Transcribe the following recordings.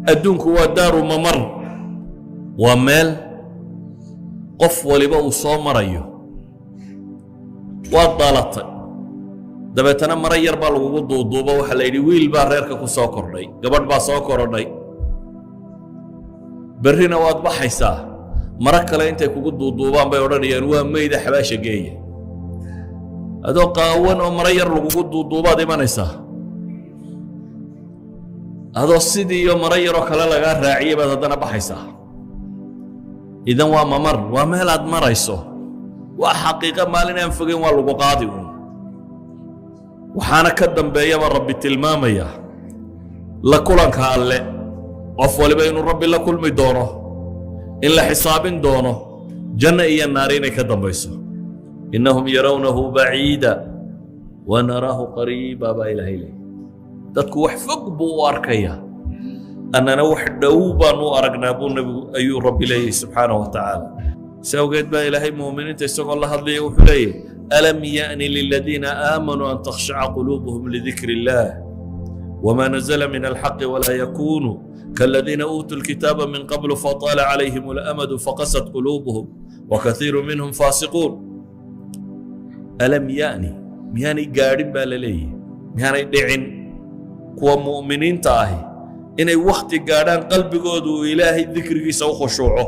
Adduunku waa daaru mamar, waa meel qof waliba uu soo marayo. Waad dhalatay, dabeetana maro yar baa lagugu duuduubo. Waxaa la yidhi wiil baa reerka ku soo kordhay, gabadh baa soo korodhay. Berrina waad baxaysaa, maro kale intay kugu duuduubaan bay odhanayaan waa meyda, xabaasha geeya. Adoo qaawan oo maro yar lagugu duuduubaad imanaysaa. Adoo sidii iyo maro yaroo kale lagaa raaciyay baad haddana baxaysaa. Idan waa mamar, waa meel aad marayso, waa xaqiiqo. Maalin aan fogeyn waa lagu qaadi uun. Waxaana ka dambeeyaba Rabbi tilmaamaya la kulanka Alle, qof waliba inuu Rabbi la kulmi doono, in la xisaabin doono, janno iyo naar inay ka dambayso. إنهم يرونه بعيدا ونراه قريبا baa Ilaahay leeyay. Dadku wax fog buu u arkayaa, annana wax dhow baan u aragnaa buu Nebigu ayuu Rabbi leeyahy subxaanahu wa tacaala. Si awgeed baa Ilaahay mu'miniinta isagoo la hadlaya wuxuu leeyahy: ألم يأن للذين آمنوا أن تخشع قلوبهم لذكر الله وما نزل من الحق ولا يكونوا كالذين أوتوا الكتاب من قبل فطال عليهم الأمد فقست قلوبهم وكثير منهم فاسقون. ألم يأن, miyaanay gaadhin baa la leeyahy, miyaanay dhicin kuwa mu'miniinta ahi inay wakhti gaadhaan qalbigoodu uu Ilaahay dikrigiisa u khushuuco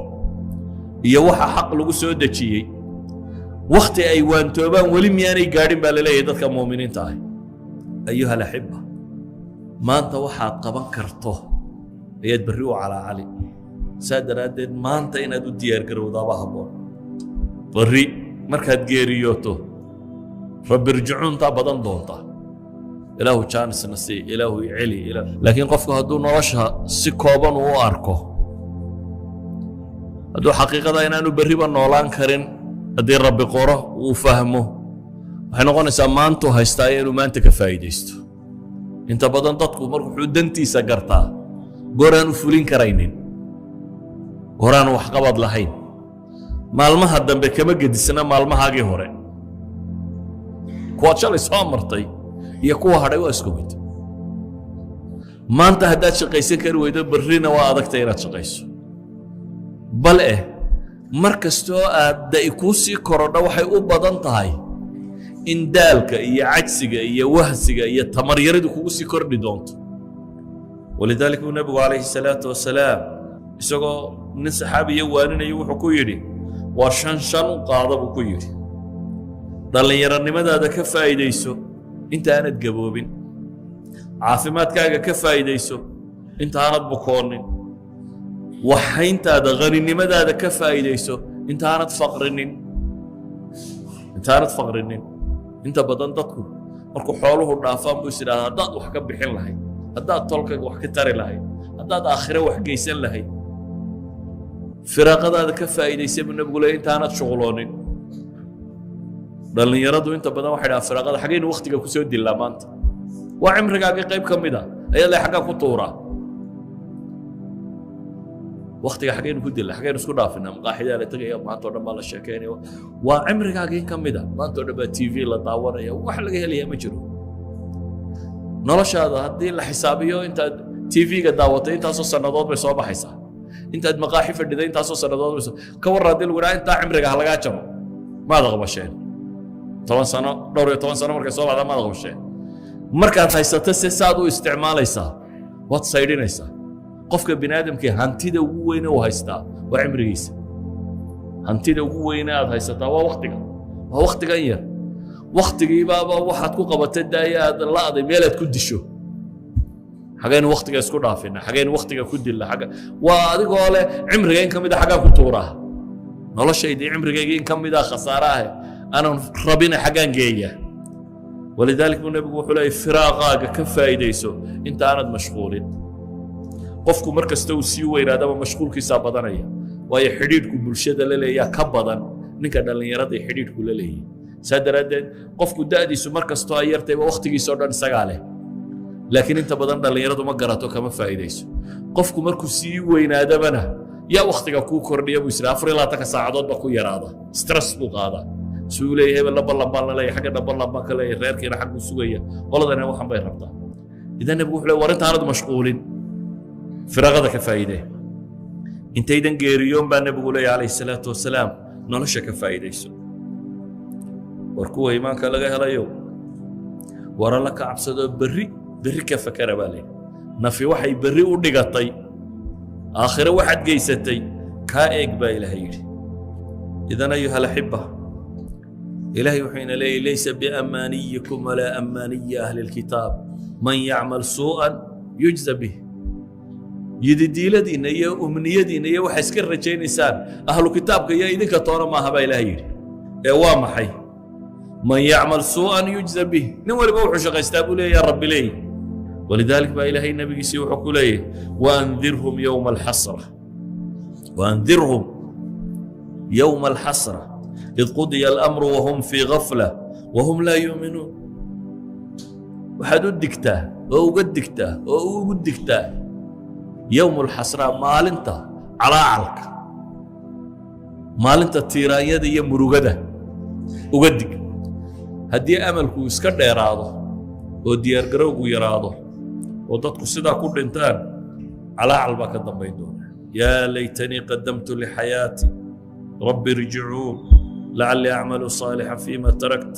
iyo waxa xaq lagu soo dejiyey, wakhti ay waantoobaan weli miyaanay gaadhin baa la leeyahay dadka mu'miniinta ahi? أيها الأحبة, maanta waxaad qaban karto ayaad berri u calaacali. Saa daraaddeed maanta inaad u diyaargarowdaaba habboon. Berri markaad geeriyooto, رب ارجعون taa badan doonta, Ilaahu jaanisna sii, Ilaahu iceli. Laakiin qofku hadduu nolosha si kooban uu u arko, hadduu xaqiiqada inaanu berriba noolaan karin haddii Rabbi qoro uu fahmo, waxay noqonaysaa maantuu haystaa inuu maanta ka faa'iidaysto. Inta badan dadku marka wuxuu dantiisa gartaa gooraan u fulin karaynin, gooraan waxqabad lahayn. Maalmaha dambe kama gedisna maalmahaagii hore. Kuwaad shalay soo martay iyo kuwa hadhay waa isku mid. Maanta haddaad shaqaysan kari weydo, berrina waa adagtay inaad shaqayso. Bal eh, mar kastoo aad da'i kuu sii korodho, waxay u badan tahay in daalka iyo cajsiga iyo wahsiga iyo tamaryaridu kugu sii kordhi doonto. ولذلك buu Nebigu calayhi salaatu wasalaam isagoo nin saxaabiya waaninayo wuxuu ku yidhi: "Waa shan shan u qaada," buu ku yidhi. "Dhallinyaronimadaada ka faa'iidayso inta aanad gaboobin, caafimaadkaaga ka faa'iidayso inta aanad bukoonin, waxhayntaada, haninimadaada ka faa'iidayso intaanad faqrinin, intaanad faqrinin." Inta badan dadku markuu xooluhu dhaafaan buu is idhahdaa: "Haddaad wax ka bixin lahayd, haddaad tolkaga wax ka tari lahayd, haddaad aakhire wax geysan lahayd." "Firaaqadaada ka faa'iidaysa," buu Nebigu leeyay, "intaanad shuqloonin." Dhallinyaradu inta badan waxay dhahaan: "Firaaqada xaggaynu wakhtiga ku soo dillaa maanta?" Waa cimrigaagii qayb ka mid a ayaa le xaggaa ku tuuraa. Waktiga xaggaynu ku dilla, xaggaynu isku dhaafinaa? Maqaaxidaa la tegaya, maanta o dhan baa la sheekeynaya. Waa cimrigaagii ka mid a. Maanta o dhan baa TV la daawanaya, wax laga helayaa ma jiro. Noloshaada haddii la xisaabiyo, intaad TV-ga daawatay intaasoo sannadood bay soo baxaysaa, intaad maqaaxi fadhiday intaasoo sannadood bay soo. Ka warran haddii lagu dhaha intaa cimriga ha lagaa jaro? Maad aqbasheen? 10 sano, dhowr iyo toban sano markay soo baxdaa, maad aqbasheen? Markaad haysato se saad u isticmaalaysaa, waad saydhinaysaa. Qofka bini aadamkii hantida ugu weyne uu haystaa waa cimrigiisa. Hantida ugu weyne aad haysataa waa waktiga, waa waktigan yar. Waktigiibaaba waxaad ku qabatay daaya aad la'day meelaad ku disho. Xagaynu waktiga isku dhaafina? Xagaynu waktiga ku dilla? Xagga waa adigoo leh cimriga in ka mid a xaggaa ku tuuraa, noloshaydii, cimrigaygii in ka mid a khasaare ah aanan rabina xaggaan geeya. ولذلك buu Nebigu wuxuu leeyay: "Firaaqaaga ka faa'iidayso inta aanad mashquulin." Qofku mar kasta uu sii weynaadaba mashquulkiisaa badanaya, waayo xidhiidhku bulshada la leeyaa ka badan ninka dhallinyarada xidhiidhku la leeyahy. Saa daraaddeed qofku da'diisu mar kastoo ay yartayba wakhtigiisa o dhan isagaa leh, laakiin inta badan dhallinyaradu ma garato, kama faa'iidayso. Qofku markuu sii weynaadabana, yaa wakhtiga kuu kordhiya buu israa. 24-ka saacadood baa ku yaraada, stress buu qaadaa. Suu leeyahay: "Hebel la ballan baan la leeyahay, xaggana ballan baan ka leeyahay, reerkiina xagguu sugaya, qoladana waxan bay rabtaa." Idan Nebigu wuxuu leey: "War intaanad mashquulin." Firaaqada ka faa'iidee. Intaydan geeriyoon baa Nebigu leeya, calayhi salaatu wasalaam, nolosha ka faa'iidayso. War kuwa iimaanka laga helayo, war Alla ka cabsadoo berri, berri ka fakara baa leeyahy. Nafi waxay berri u dhigatay, aakhire waxaad geysatay kaa eeg, baa Ilaahay yidhi. إذن أيها الأحبة, Ilaahay wuxuu ina leeyahy: ليس بأمانيكم ولا أماني أهل الكتاب، من يعمل سوءا يجز به. Yididiiladiinna iyo umniyadiinna iyo waxay iska rajaynaysaan ahlu kitaabka iyo idinka toona maaha, baa Ilahay yidhi. Ee waa maxay? من يعمل سوءا يجز به. Nin waliba wuxuu shaqaystaa buu leeyahay, Rabbi leeyahy. ولذلك baa Ilaahay nabigiisii wuxuu ku leeyahy: وأنذرهم يوم الحسرة، وأنذرهم يوم الحسرة إذ قضي الأمر وهم في غفلة وهم لا يؤمنون. Waxaad u digtaa oo uga digtaa oo ugu digtaa يوم الحسرة, maalinta calaacalka, maalinta tiiraanyada iyo murugada uga dig. Haddii amalku iska dheeraado oo diyaargarowgu yaraado oo dadku sidaa ku dhintaan, calaacal baa ka dambayn doona. يا ليتني قدمت لحياتي، رب ارجعون لعلي أعمل صالحا فيما تركت.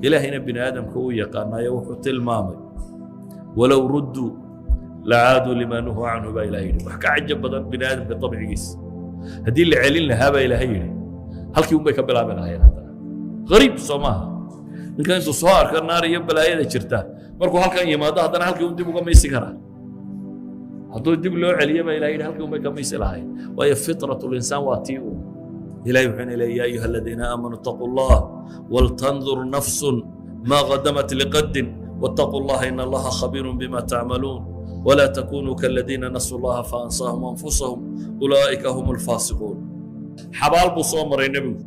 Ilaahayna bini aadamka uu yaqaanaayo, wuxuu tilmaamay: ولو ردوا لعادوا لما نهوا عنه, baa Ilahay yidhi. Wax ka cajab badan bini aadamka dabcigiisa, haddii la celin lahaa, baa Ilaahay yidhi, halkii un bay ka bilaabi lahaayeen haddana. Qariib soo maaha? Ninkan intuu soo arko naar iyo balaayada jirta, markuu halkan yimaado haddana halkii un dib uga maysi karaa. Hadduu dib loo celiyo, baa Ilahay yidhi, halkii un bay ka maysi lahaayeen, waayo فطرة الإنسان waa tii uun. Ilahay wuxuu ina leeyahy: يا أيها الذين آمنوا اتقوا الله ولتنظر نفس ما قدمت لغد واتقوا الله إن الله خبير بما تعملون ولا تكونوا كالذين نسوا الله فأنساهم أنفسهم أولئك هم الفاسقون. Xabaal buu soo maray nebigu,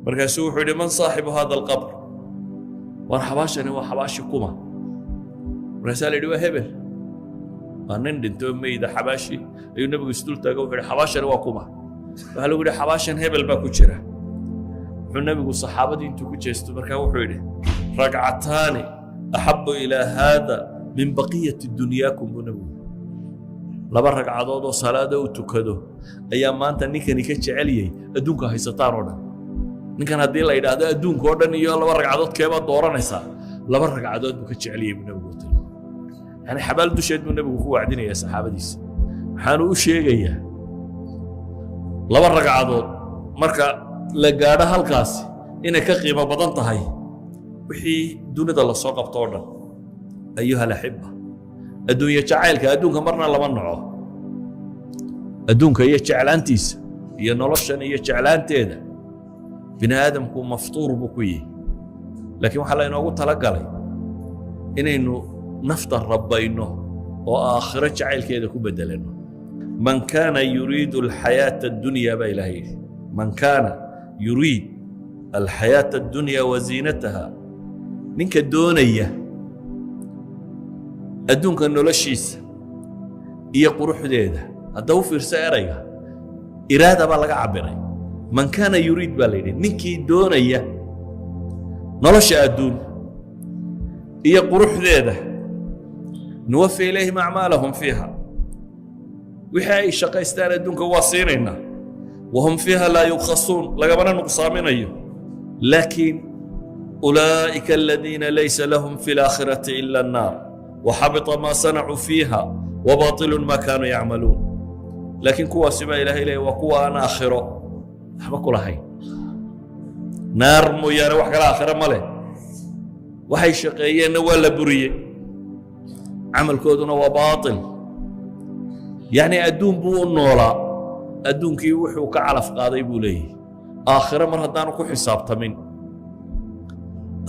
markaasuu wuxuu yidhi: من صاحب هذا القبر? War xabaashani waa xabaashi kuma? Markaasaa la yidhi: waa hebel, waa nin dhintoo meyda. Xabaashi ayuu nebigu isdul taago, wuxuu yidhi: xabaashani waa kuma? Waxaa lagu yidhi: xabaashan hebel baa ku jira. Wuxuu nebigu saxaabadii intuu ku jeesto markaa wuxuu yidhi: ركعتان أحب إلى هذا من بقية دنياكم, buu nebigu yidhi. Laba ragcadood oo salaada u tukado ayaa maanta ninkani ka jecel yahay adduunka haysataan oo dhan. Ninkan haddii la yidhaahdo adduunka oo dhan iyo laba ragcadood keebaad dooranaysaa, laba ragcadood buu ka jecel yahay, buu nebigu tilmaamay. Yani xabaal dusheed buu nebigu ku wacdinayaa saxaabadiisa. Waxaanu u sheegayaa laba ragcadood marka la gaadho halkaasi inay ka qiimo badan tahay wixii dunida lasoo qabto oo dhan. أيها الأحبة, adduunye jacaylka, adduunka marna lama naco. Adduunka iyo jeclaantiisa iyo noloshan iyo jeclaanteeda bini aadamku maftuur buu ku yihi, laakiin waxaa laynoogu talagalay inaynu nafta rabbayno oo aakhiro jacaylkeeda ku beddelano. من كان يريد الحياة الدنيا, baa Ilahay yidhi, من كان يريد الحياة الدنيا وزينتها, ninka doonaya adduunka noloshiisa iyo quruxdeeda. Hadda u fiirso erayga إرادة baa laga cabbiray. من كان يريد baa la yidhi, ninkii doonaya nolosha adduun iyo quruxdeeda, نوف إليهم أعمالهم فيها, wixii ay shaqaystaan adduunka waa siinaynaa, وهم فيها لا يبخسون, lagamana nuqsaaminayo. Laakiin أولئك الذين ليس لهم في الآخرة إلا النار وحبط ما صنعوا فيها وباطل ما كانوا يعملون. Laakiin kuwaasi, baa Ilahay leeya, waa kuwa aan aakhiro waxba ku lahayn, naar mooyaane wax kale aakhiro ma leh. Waxay shaqeeyeenna waa la buriyey, camalkooduna waa baatil. Yacni adduun buu u noolaa, adduunkii wuxuu ka calaf qaaday buu leeyahy. Aakhiro mar haddaanu ku xisaabtamin,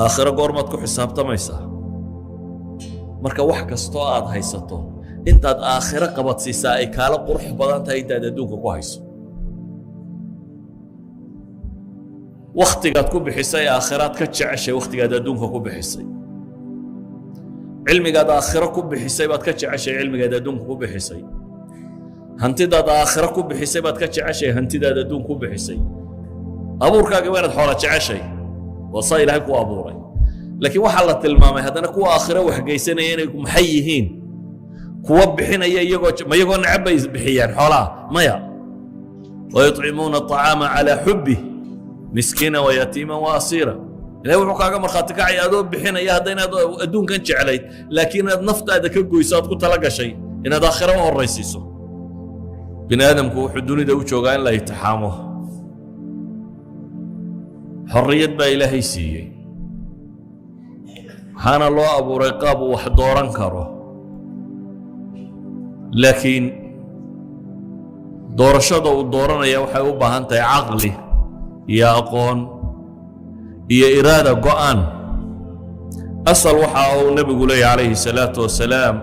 aakhiro goormaad ku xisaabtamaysaa? Marka wax kastoo aad haysato intaad aakhiro qabadsiisaa ay kaala qurux badan tahay intaad adduunka ku hayso. Wakhtigaad ku bixisay aakhiraad ka jeceshay wakhtigaad adduunka ku bixisay. Cilmigaad aakhiro ku bixisay baad ka jeceshay cilmigaad adduunka ku bixisay. Hantidaad aakhiro ku bixisay baad ka jeceshay hantidaad adduun ku bixisay. Abuurkaaga waa inaad xoola jeceshay, waa saa Ilaahay ku abuuray. Laakiin waxaa la tilmaamay haddana kuwa aakhiro waxgeysanaya inay maxay yihiin? Kuwa bixinaya iyagoo ma iyagoo necab bay bixiyaan xoolaha? Maya. ويطعمون الطعام على حبه مسكينا ويتيما وأسيرا. Ilahay wuxuu kaaga markhaati kacaya adoo bixinaya hadda inaad adduunkan jeclayd, laakiin inaad naftaada ka goyso aad ku tala gashay inaad aakhira u horraysiiso. Bini aadamku wuxuu dunida u joogaa in la imtixaamo. Xorriyad baa Ilaahay siiyey, waxaana loo abuuray qaab uu wax dooran karo, laakiin doorashada uu dooranaya waxay u baahan tahay caqli iyo aqoon iyo iraada, go'aan. Asal waxa uu nebigu leeyahy calayhi salaatu wasalaam,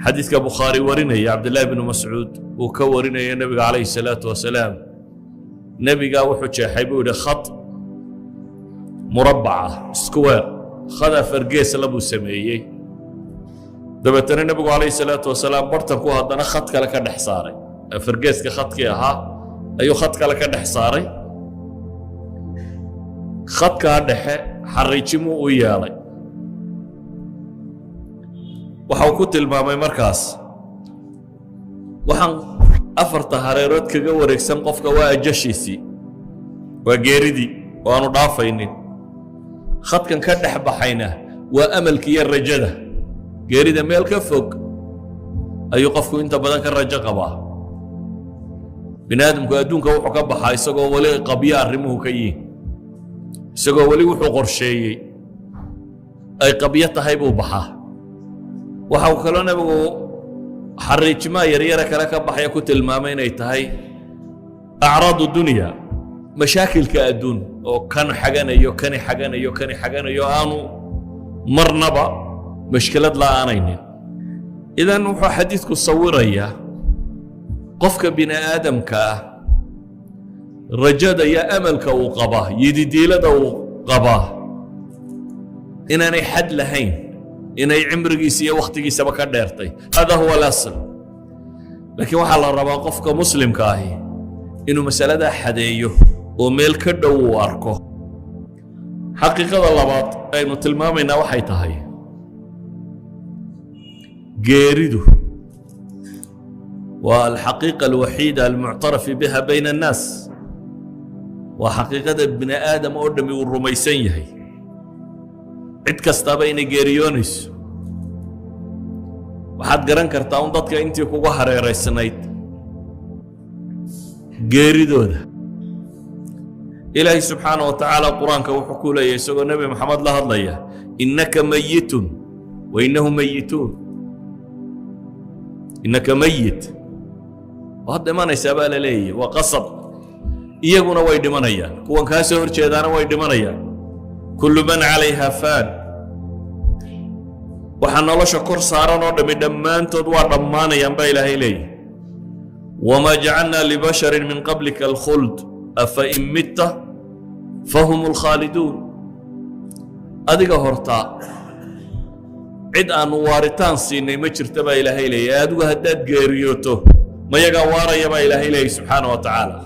xadiidka Bukhaari warinaya, Cabdillahi bnu Mascuud uu ka warinaya nebiga calayhi salaatu wasalaam, nebigaa wuxuu jeexay buu yidhi khad murabbaca, square, khad afargeesla buu sameeyey. Dabeetana nebigu calayhi salaatu wasalaam bartanku haddana khad kale ka dhex saaray. Afargeeska khadkii ahaa ayuu khad kale ka dhex saaray. Khadkaa dhexe xariijimuu u yeelay. Waxa uu ku tilmaamay markaas, waxaan afarta hareerood kaga wareegsan qofka waa ajashiisii, waa geeridii oo aanu dhaafaynin. Khadkan ka dhex baxayna waa amalka iyo rajada. Geerida meel ka fog ayuu qofku inta badan ka rajo qabaa. Bini aadamku adduunka wuxuu ka baxaa isagoo weli qabyo arrimuhu ka yihin, isagoo weli wuxuu qorsheeyey ay qabyo tahay buu baxaa. Waxa uu kaloo nebigu xariijimaa yaryara kale ka baxaya ku tilmaamay inay tahay أعراض الدنيا, mashaakilka adduun oo kan xaganayo, kani xaganayo, kani xaganayo, aanu marnaba mashkilad la'aanaynin. Idan wuxuu xadiidku sawirayaa qofka bini aadamka ah rajada iyo amalka uu qabaa, yididiilada uu qabaa inaanay xad lahayn, inay cimrigiisa iyo wakhtigiisaba ka dheertay. هذا هو الأصل. Laakiin waxaa la rabaa qofka muslimka ahi inuu masaladaa xadeeyo oo meel ka dhow uu arko. Xaqiiqada labaad aynu tilmaamaynaa waxay tahay geeridu waa الحقيقة الوحيدة المعترف بها بين الناس. Waa xaqiiqada bini aadam oo dhammi uu rumaysan yahay, cid kastaaba inay geeriyoonayso. Waxaad garan kartaa un dadka intii kugu hareeraysnayd geeridooda. Ilaahay subxaana wa tacaala Qur-aanka wuxuu ku leeyahy, isagoo Nebi Maxamed la hadlaya: إنك ميت وإنهم ميتون. إنك ميت, waad dhimanaysaa baa la leeyahy, waa qasab. Iyaguna way dhimanayaan, kuwan kaa soo hor jeedaana way dhimanayaan. كل من عليها فان. Waxaa nolosha kor saaran oo dhammi dhammaantood waa dhammaanayaan baa Ilaahay leeyahy. وما جعلنا لبشر من قبلك الخلد أفإن مت فهم الخالدون. Adiga hortaa cid aanu waaritaan siinay ma jirta baa Ilaahay leeyahy. Adigu haddaad geeriyooto, mayagaa waaraya baa Ilaahay leeyahy subxaana wa tacaala.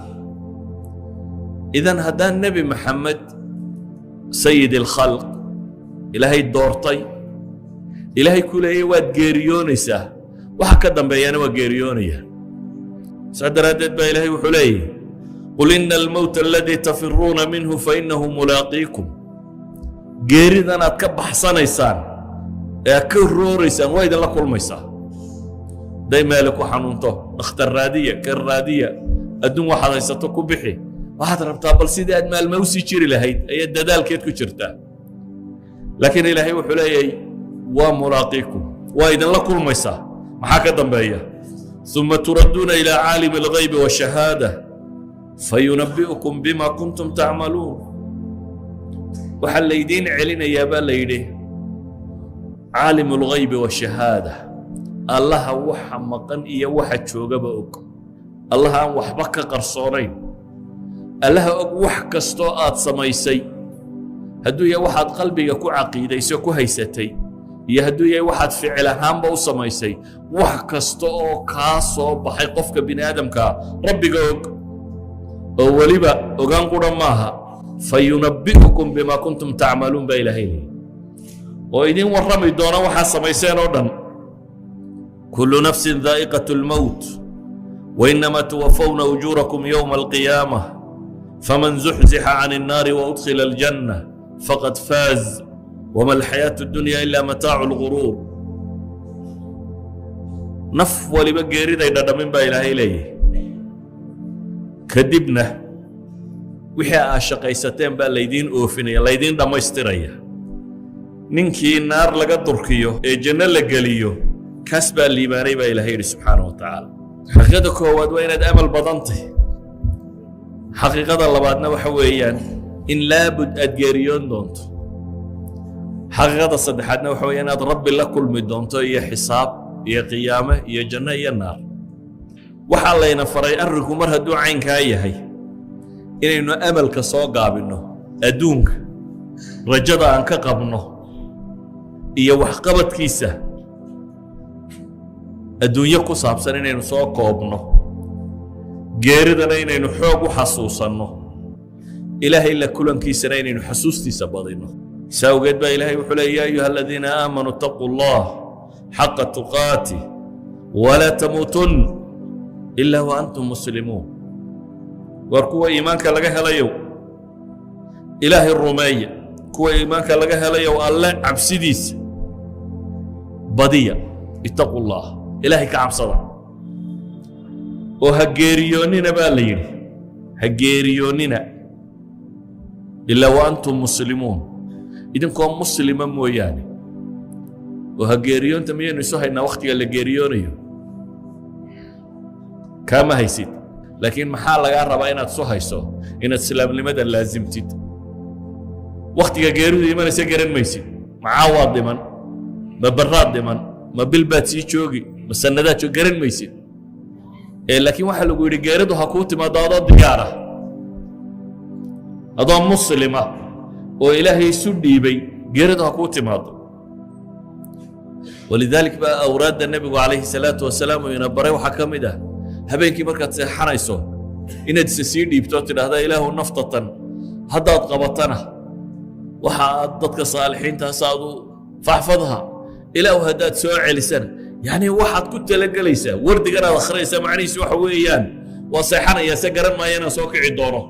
Idan haddaan Nebi Maxamed, سيد الخلق, Ilaahay doortay, Ilaahay ku leeyay waad geeriyoonaysaa, waxa ka dambeeyana waa geeriyoonaya. Saa daraaddeed baa Ilaahay wuxuu leeyahy: قل إن الموت الذي تفرون منه فإنه ملاقيكم. Geeridan aad ka baxsanaysaan ee aad ka rooraysaan waa idinla kulmaysaa. Hadday meele ku xanuunto, dhakhtar raadiya, kan raadiya, adduun waxaad haysato ku bixi. Waxaad rabtaa bal sidii aad maalma u sii jiri lahayd ayaad dadaalkeed ku jirtaa, laakiin Ilaahay wuxuu leeyahay waa ملاقيكم, waa idinla kulmaysaa. Maxaa ka dambeeya? ثم تردون إلى عالم الغيب والشهادة فينبئكم بما كنتم تعملون. Waxaa laydiin celinayaa baa la yidhi عالم الغيب والشهادة, Allaha waxa maqan iyo waxa joogaba og, Allaha aan waxba ka qarsoonayn, Allaha og wax kastoo aad samaysay, hadduu yahay waxaad qalbiga ku caqiidayso ku haysatay iyo hadduu yahay waxaad ficil ahaanba u samaysay. Wax kasta oo kaa soo baxay qofka bini aadamkaa Rabbiga og, oo weliba ogaan qura maaha, فينبئكم بما كنتم تعملون baa Ilaahay leeyay, oo idin warrami doona waxaad samayseen oo dhan. كل نفس ذائقة الموت وإنما توفون أجوركم يوم القيامة فمن زحزح عن النار وأدخل الجنة فقد فاز وما الحياة الدنيا إلا متاع الغرور. Naf waliba geeriday dhadhamin baa Ilaahay leeyahy. Kadibna wixii aad shaqaysateen baa laydiin oofinaya, laydiin dhammaystiraya. Ninkii naar laga durkiyo ee janno la geliyo, kaas baa liibaanay, baa Ilahay yidhi subxaana wa tacaala. Xaqiiqada koowaad waa inaad amal badantay. Xaqiiqada labaadna waxa weeyaan in laabud aad geeriyoon doonto. Xaqiiqada saddexaadna waxa weya inaad Rabbi la kulmi doonto, iyo xisaab iyo qiyaame iyo janno iyo naar. Waxaa layna faray, arrinku mar hadduu caynkaa yahay, inaynu amalka soo gaabinno, adduunka rajada aan ka qabno iyo waxqabadkiisa adduunyo ku saabsan inaynu soo koobno, geeridana inaynu xoog u xasuusanno, Ilaahay la kulankiisana inaynu xasuustiisa badinno. Saa awgeed baa Ilaahay wuxuu leey: يا أيها الذين آمنوا اتقوا الله حق تقاته ولا تموتن إلا وأنتم مسلمون. War kuwa iimaanka laga helayow, Ilaahay rumeeya. Kuwa iimaanka laga helayow, Alle cabsidiisa badiya. اتقوا الله, Ilaahay ka cabsada oo ha geeriyoonnina, baa la yidhi, ha geeriyoonnina إلا وأنتم مسلمون, idinkoo muslima mooyaane. Oo ha geeriyoonta miyaynu isu haynaa? Wakhtiga la geeriyoonayo kaama haysid, laakiin maxaa lagaa rabaa inaad isu hayso? Inaad islaamnimada laasimtid. Wakhtiga geeridu imanaysa garan maysid. Macaa waad dhiman, ma barraad dhiman, ma bil baad sii joogi, ma sannadaad joog, garan maysid. Laakiin waxaa lagu yidhi geeridu ha kuu timaado adoo diyaara, adoo muslima oo Ilaahay isu dhiibay, geeridu ha kuu timaado. ولذلك baa awraadda Nebigu calayhi salaatu wasalaam uu ina baray waxaa ka mid ah habeenkii markaad seexanayso inaad isa sii dhiibto, tidhaahda: "Ilaahu, naftatan haddaad qabatana waxa aad dadka saalixiintaas aad u فاحفظها, Ilaahu haddaad soo celisana." Yacni waxaad ku talagelaysaa wardigan aad akhriyaysaa, macnihiisu waxa weeyaan waa seexanaya, se garan maayo inaan soo kici doono.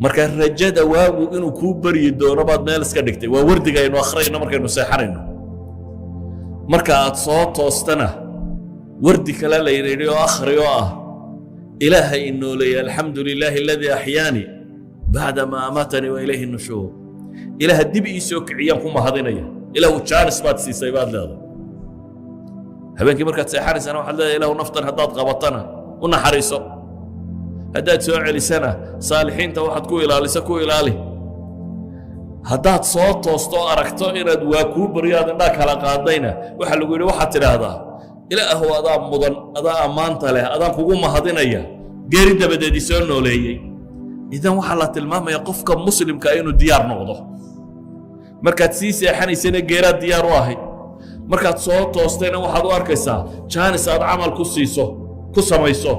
Marka rajada waagu inuu kuu baryi doono baad meel iska dhigtay. Waa wardiga aynu akhriyayno markaynu seexanayno. Marka aad soo toostana wardi kale layna yidhi oo akhri, oo ah Ilaaha i nooleeyey, الحمد لله الذي أحياني بعدما أماتني وإليه النشور. Ilaaha dib ii soo kiciyaan ku mahadinaya. Ilaahu jaanis baad siisay, baad leedahay. Habeenkii markaad seexanaysana waxaad leedahay: "Ilaahu, naftan haddaad qabatana u naxariiso, haddaad soo celisana saalixiinta waxaad ku ilaalisa ku ilaali." Haddaad soo toosto oo aragto inaad waa kuu baryo, aad indhaa kala qaadayna, waxaa lagu yidhi waxaad tidhaahdaa: "Ilaahu, adaa mudan, adaa ammaanta leh, adaan kugu mahadinaya geeri dabadeed isoo nooleeyey." Idan waxaa la tilmaamaya qofka muslimka inuu diyaar noqdo. Markaad sii seexanaysana geeraad diyaar u ahayd, markaad soo toostayna waxaad u arkaysaa jaanis aad camal ku siiso, ku samayso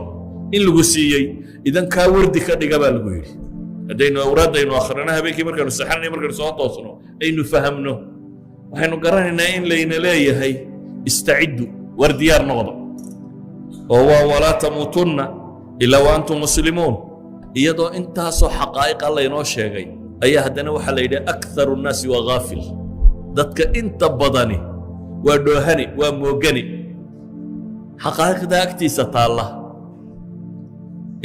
in lagu siiyey. Idan kaa wardi ka dhiga, baa lagu yidhi. Haddaynu awraaddaynu akhrino habeenkii markaynu seexanay, markaynu soo toosno aynu fahamno, waxaynu garanaynaa in layna leeyahay: "استعدوا, war diyaar noqda," oo waa ولا تموتن إلا وأنتم مسلمون. Iyadoo intaasoo xaqaa'iqa laynoo sheegay ayaa haddana waxaa la yidhi: أكثر الناس waa غافل. Dadka inta badani waa dhoohani, waa moogani xaqaa'iqda agtiisa taalla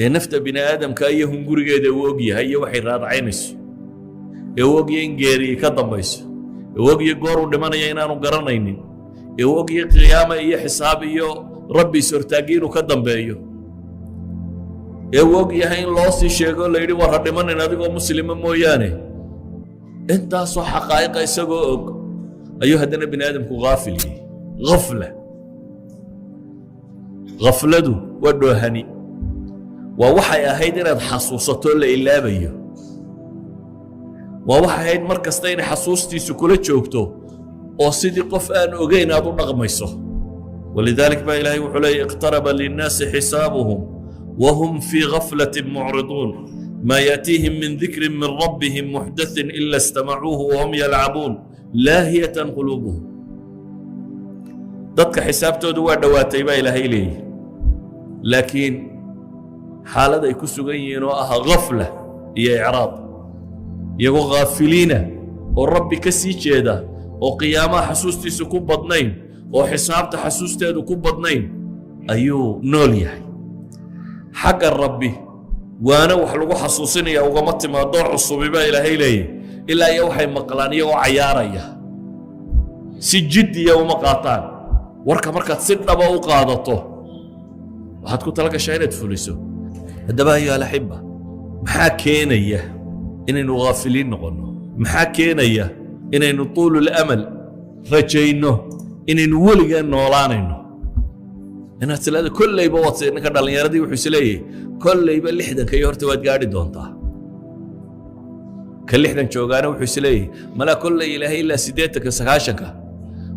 ee nafta bini aadamka iyo hungurigeeda uu og yahay iyo waxay raadcaynayso, ee uu ogyahay in geeriyi ka dambayso, ee uu ogyahay gooruu dhimanaya inaanu garanaynin, ee uu ogyahay qiyaama iyo xisaab iyo Rabbi is-hortaaggi inuu ka dambeeyo, ee uu og yahay in loo sii sheego la yidhi: "War ha dhimanin adigoo muslima mooyaane." Intaasoo xaqaa'iqa isagoo og ayuu haddana bini aadamku ghaafil yihi. Ghafla, ghafladu waa dhoohani, waa waxay ahayd inaad xasuusato la ilaabayo, waa waxay ahayd mar kasta inay xasuustiisu kula joogto oo sidii qof aan ogeyn aad u dhaqmayso. ولذلك baa Ilaahay wuxuu leeyay: اقترب للناس حسابهم وهم في غفلة معرضون ما يأتيهم من ذكر من ربهم محدث إلا استمعوه وهم يلعبون لاهية قلوبهم. Dadka xisaabtoodu waa dhowaatay baa Ilaahay leeyahy, laakiin xaalad ay ku sugan yihiin oo ah gafla iyo icraad, iyagoo ghaafiliina oo Rabbi ka sii jeeda oo qiyaamaha xasuustiisu ku badnayn oo xisaabta xasuusteedu ku badnayn ayuu nool yahay. Xagga Rabbi waana wax lagu xasuusinaya ugama timaadoo cusubi baa Ilaahay leeyahy, ilaa iyo waxay maqlaan iyagoo cayaaraya. Si jiddiya uma qaataan warka. Markaad si dhaba u qaadato, waxaad ku tala gashaa inaad fuliso. Haddaba, أيها الأحبة, maxaa keenaya inaynu ghaafiliin noqonno? Maxaa keenaya inaynu طول الأمل rajayno inaynu weligeen noolaanayno, inaad tilaado kollayba waad? Ninka dhallinyaradii wuxuu isleeyahay kollayba 60-ka iyo horta waad gaadhi doontaa. Ka 60 joogaana wuxuu isleeyahay malaa kolley Ilaahay ilaa 80-ka, 90-ka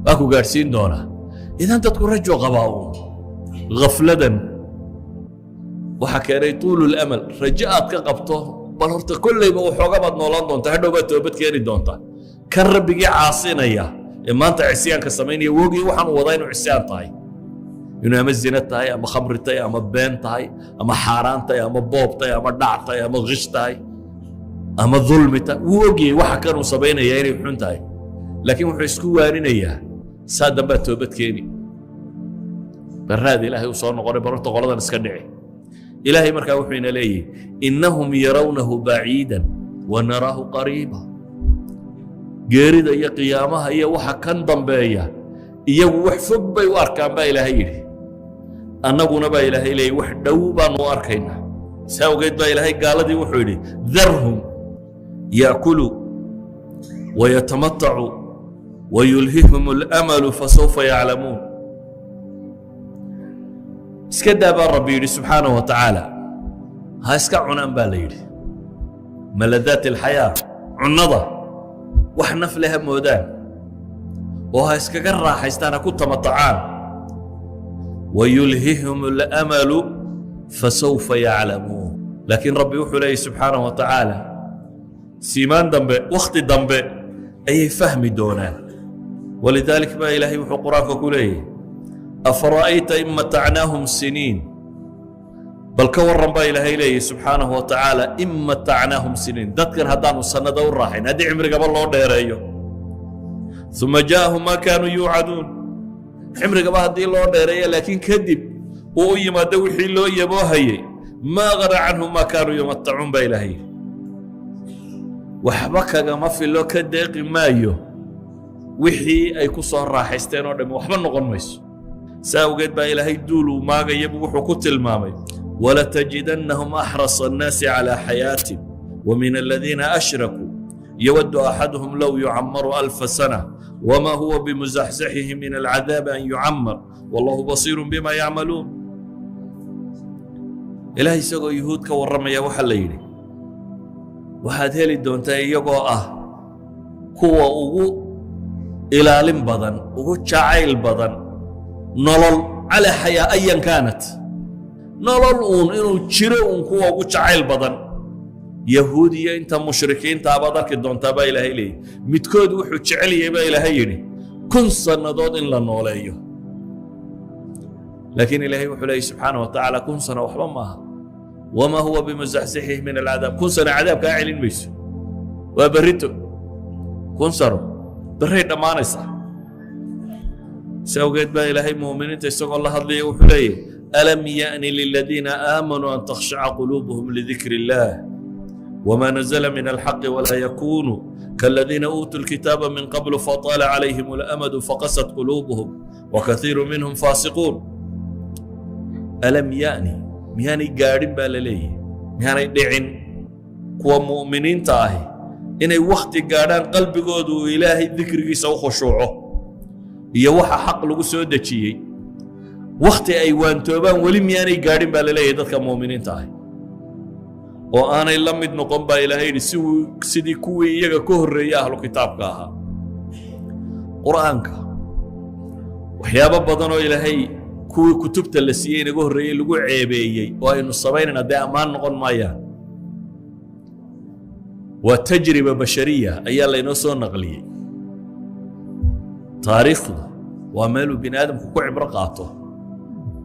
waa ku gaadhsiin doonaa. Idan dadku rajo qabaa uun. Ghafladan waxaa keenay طول الأمل, rajo aad ka qabto bal horta kollayba waxooga baad noolaan doontaa, hadhow baad toobad keeni doontaa. Kan Rabbigii caasinaya ee maanta cisyaanka samaynaya wogii waxaan wadaa inuu cisyaan tahay, inuu ama zina tahay ama khamri tahay ama been tahay ama xaaraan tahay ama boob tahay ama dhac tahay ama qish tahay ama dulmi tahay, wuu ogyahay waxa kanuu samaynaya inay xun tahay, laakiin wuxuu isku waarinayaa saa dambaad toobad keeni, baraad Ilaahay uu soo noqonay, barorta qoladan iska dhici. Ilaahay markaa wuxuu ina leeyahy: إنهم يرونه بعيدا ونراه قريبا. Geerida iyo qiyaamaha iyo waxa kan dambeeya iyagu wax fog bay u arkaan baa Ilaahay yidhi, annaguna baa Ilaahay leeyay wax dhow baanu u arkaynaa. Saa awgeed baa Ilaahay gaaladii wuxuu yidhi: ذرهم يأكلوا ويتمتعوا ويلههم الأمل فسوف يعلمون. Iska daa baa Rabbi yidhi subxaanaه wa tacaala, ha iska cunaan baa la yidhi ملذات الحياة, cunnada wax naf leh ha moodaan oo ha iskaga raaxaystaan, ha ku tamatacaan. ويلههم الأمل فسوف يعلمون. Laakiin Rabbi wuxuu leeyay subxaanaه wa tacaala siimaan dambe, wakhti dambe ayay fahmi doonaan. ولذلك baa Ilaahay wuxuu Qur-aanka ku leeyahy: أفرأيت إن متعناهم سنين. Bal ka warran baa Ilaahay leeyahy subxaanahu wa tacaala, إن متعناهم سنين, dadkan haddaanu sannado u raaxayn, haddii cimrigaba loo dheereeyo, ثم جاءهم ما كانوا يوعدون. Cimrigaba haddii loo dheereeyo, laakiin kadib uu u yimaado wixii loo yaboohayey, ما أغنى عنهم ما كانوا يمتعون baa Ilaahay yidhi, waxba kagama filo, ka deeqi maayo. Wixii ay ku soo raaxaysteen oo dhammi waxba noqon mayso. Saa awgeed baa Ilaahay duul uu maagayabu wuxuu ku tilmaamay: ولتجدنهم أحرص الناس على حياة ومن الذين أشركوا يود أحدهم لو يعمر 1000 سنة وما هو بمزحزحه من العذاب أن يعمر والله بصير بما يعملون. Ilahay isagoo Yuhuud ka warramaya waxaa la yidhi: waxaad heli doontaa iyagoo ah kuwa ugu ilaalin badan, ugu jacayl badan nolol, على حياة أيا كانت, nolol uun inuu jiro uun kuwa ugu jacayl badan Yahuud iyo inta mushrikiinta baad arki doontaa baa Ilaahay leeyahy. Midkood wuxuu jecel yahay baa Ilaahay yidhi 1000 sannadood in la nooleeyo, laakiin Ilaahay wuxuu leeyay subxaana wa tacaala 1000 sano waxba maaha. وما هو بمزحزحه من العذاب, 1000 sano cadaab kaa celin mayso, waa berrito. 1000 sano berray dhammaanaysaa. Si awgeed baa Ilaahay mu'miniinta isagoo la hadlaya wuxuu leeyahy: ألم يأن للذين آمنوا أن تخشع قلوبهم لذكر الله وما نزل من الحق ولا يكونوا كالذين أوتوا الكتاب من قبل فطال عليهم الأمد فقست قلوبهم وكثير منهم فاسقون. ألم يأن, miyaanay gaadhin baa la leeyahy, miyaanay dhicin kuwa mu'miniinta ahi inay wakhti gaadhaan qalbigoodu uu Ilaahay dikrigiisa u khushuuco iyo waxa xaq lagu soo dejiyey, wakhti ay waantoobaan weli miyaanay gaadhin baa la leeyahay dadka mu'miniinta ahi, oo aanay la mid noqon baa Ilaahay yidhi sidii kuwii iyaga ka horreeyey ahlu kitaabka ahaa? Qur'aanka waxyaabo badan oo Ilaahay kuwii kutubta la siiyey inaga horreeyey lagu ceebeeyey oo aynu samaynayna dee ammaan noqon maayaan. Waa تجربة بشرية ayaa laynoo soo naqliyey. Taariikhdu Waa meeluu bini aadamku ku cibro qaato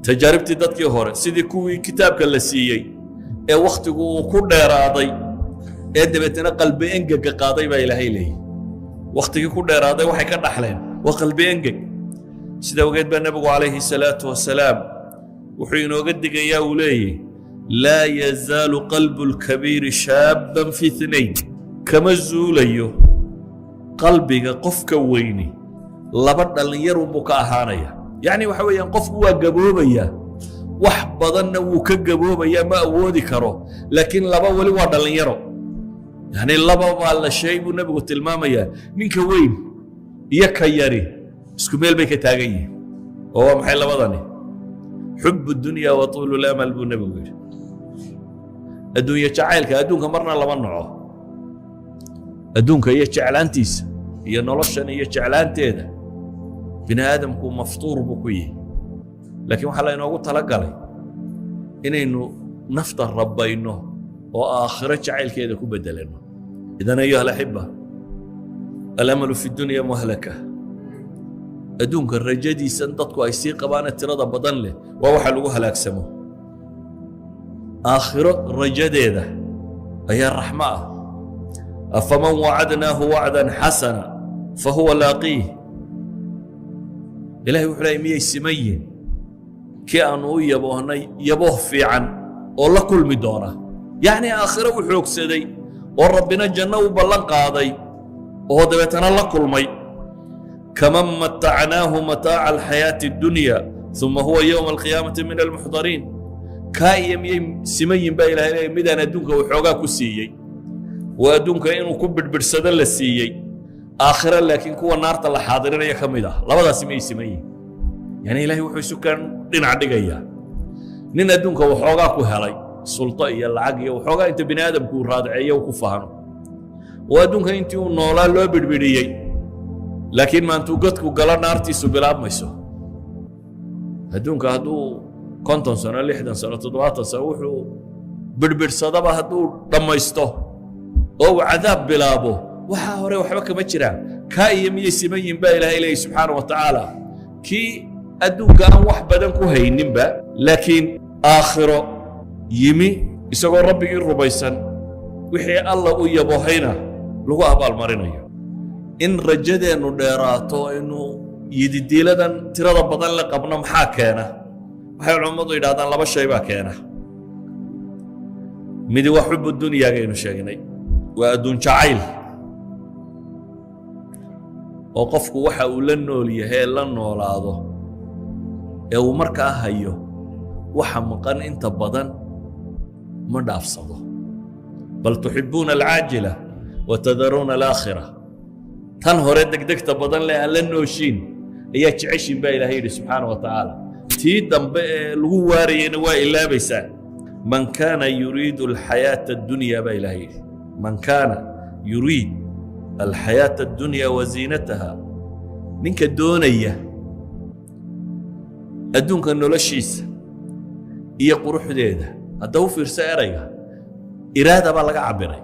tajaaribtii dadkii hore, sidii kuwii kitaabka la siiyey ee wakhtigu uu ku dheeraaday ee dabeetana qalbi engega qaaday baa Ilaahay leeyahy. Wakhtigii ku dheeraaday waxay ka dhaxleen waa qalbi engeg. Sida ogeed baa Nebigu calayhi salaatu wasalaam wuxuu inooga digayaa, uu leeyahy: لا يزال قلب الكبير شابا في اثنين. Kama zuulayo qalbiga qofka weyni laba dhallinyarunbuu ka ahaanaya. Yacni waxa weeyaan, qofku waa gaboobaya, wax badanna wuu ka gaboobaya, ma awoodi karo, laakiin laba weli waa dhallinyaro. Yani laba baa la sheey buu Nebigu tilmaamayaa: ninka weyn iyo ka yari isku meel bay ka taagan yihiin. Oo waa maxay labadani? حب الدنيا وطول الأمل, buu Nebigu yidhi. Adduunye jacaylka, adduunka marna lama naco, adduunka iyo jeclaantiisa iyo noloshan iyo jeclaanteeda bini aadamku maftuur buu ku yihi, laakiin waxaa la inoogu talagalay inaynu nafta rabbayno oo aakhiro jacaylkeeda ku beddelano. إذن أيها الأحبة، الأمل في الدنيا مهلكة. Adduunka rajadiisan dadku ay sii qabaane tirada badan leh waa waxa lagu halaagsamo. Aakhiro rajadeeda ayaa raxmo ah. أفمن وعدناه وعدا حسنا فهو لاقيه. Ilahay wuxuu leeyay: miyay siman yihin kii aanu u yaboohnay yabooh fiican oo la kulmi doona, yacni aakhiro u xoogsaday oo Rabbina janno u ballan qaaday oo dabeetana la kulmay, كمن متعناه متاع الحياة الدنيا ثم هو يوم القيامة من المحضرين? Kaa iyo miyay siman yihin baa Ilahay leeyahy, midaan adduunka waxoogaa ku siiyey oo adduunka inuu ku bidhbidhsado la siiyey, aakhiro laakiin kuwa naarta la xaadirinaya ka mid ah? Labadaasi miyay siman yihin? Yani Ilahay wuxuu isu kan dhinac dhigayaa nin adduunka waxoogaa ku helay sulto iyo lacag iyo waxoogaa inta bini aadamku uu raadceeyo uu ku fahno, oo adduunka intii uu noolaa loo bidhbidhiyey, laakiin maantuu godku galo naartiisu bilaabmayso. Adduunka hadduu 50 sano, 60 sano, 70 sano wuxuu bidhbidhsadaba hadduu dhammaysto oo uu cadaab bilaabo, waxaa hore waxba kama jiraan. Kaa iyo miyay siman yihin baa Ilaahay leeyahy subxaana wa tacaala, kii adduunka aan wax badan ku hayninba, laakiin aakhiro yimi isagoo Rabbigii rumaysan, wixii Alla u yabohayna lagu abaalmarinayo? In rajadeennu dheeraato, aynu yididiiladan tirada badan la qabno, maxaa keena? Waxay culammadu yidhahdaan laba shay baa keena. Midi waa حب الدنيا gaynu sheegnay, waa adduun jacayl, oo qofku waxa uu la nool yahay ee la noolaado ee uu markaa hayo, waxa maqan inta badan ma dhaafsado. بل تحبون العاجلة وتذرون الآخرة. Tan hore degdegta badan leh aan la nooshiin ayaa jeceshin baa Ilahay yidhi subxaana wa tacaala. Tii dambe ee lagu waarayeyna waa ilaabaysaan. من كان يريد الحياة الدنيا, baa Ilahay yidhi, من كان يريد الحياة الدنيا وزينتها, ninka doonaya adduunka noloshiisa iyo quruxdeeda. Hadda u fiirso erayga إرادة baa laga cabiray.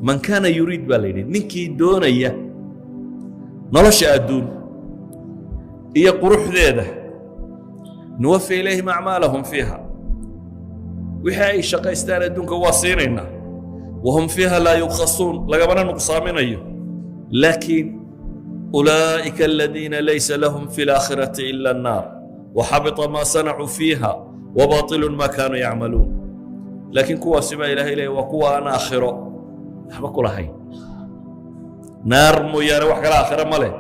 من كان يريد baa la yidhi, ninkii doonaya nolosha adduun iyo quruxdeeda, نوف إليهم أعمالهم فيها, wixii ay shaqaystaan adduunka waa siinaynaa, وهم فيها لا يبخسون, lagamana nuqsaaminayo. Laakiin أولئك الذين ليس لهم في الآخرة إلا النار وحبط ما صنعوا فيها وباطل ما كانوا يعملون. Laakiin kuwaasi baa Ilahay leeya waa kuwa aan aakhiro waxba ku lahayn, naar mooyaane wax kale aakhiro ma leh.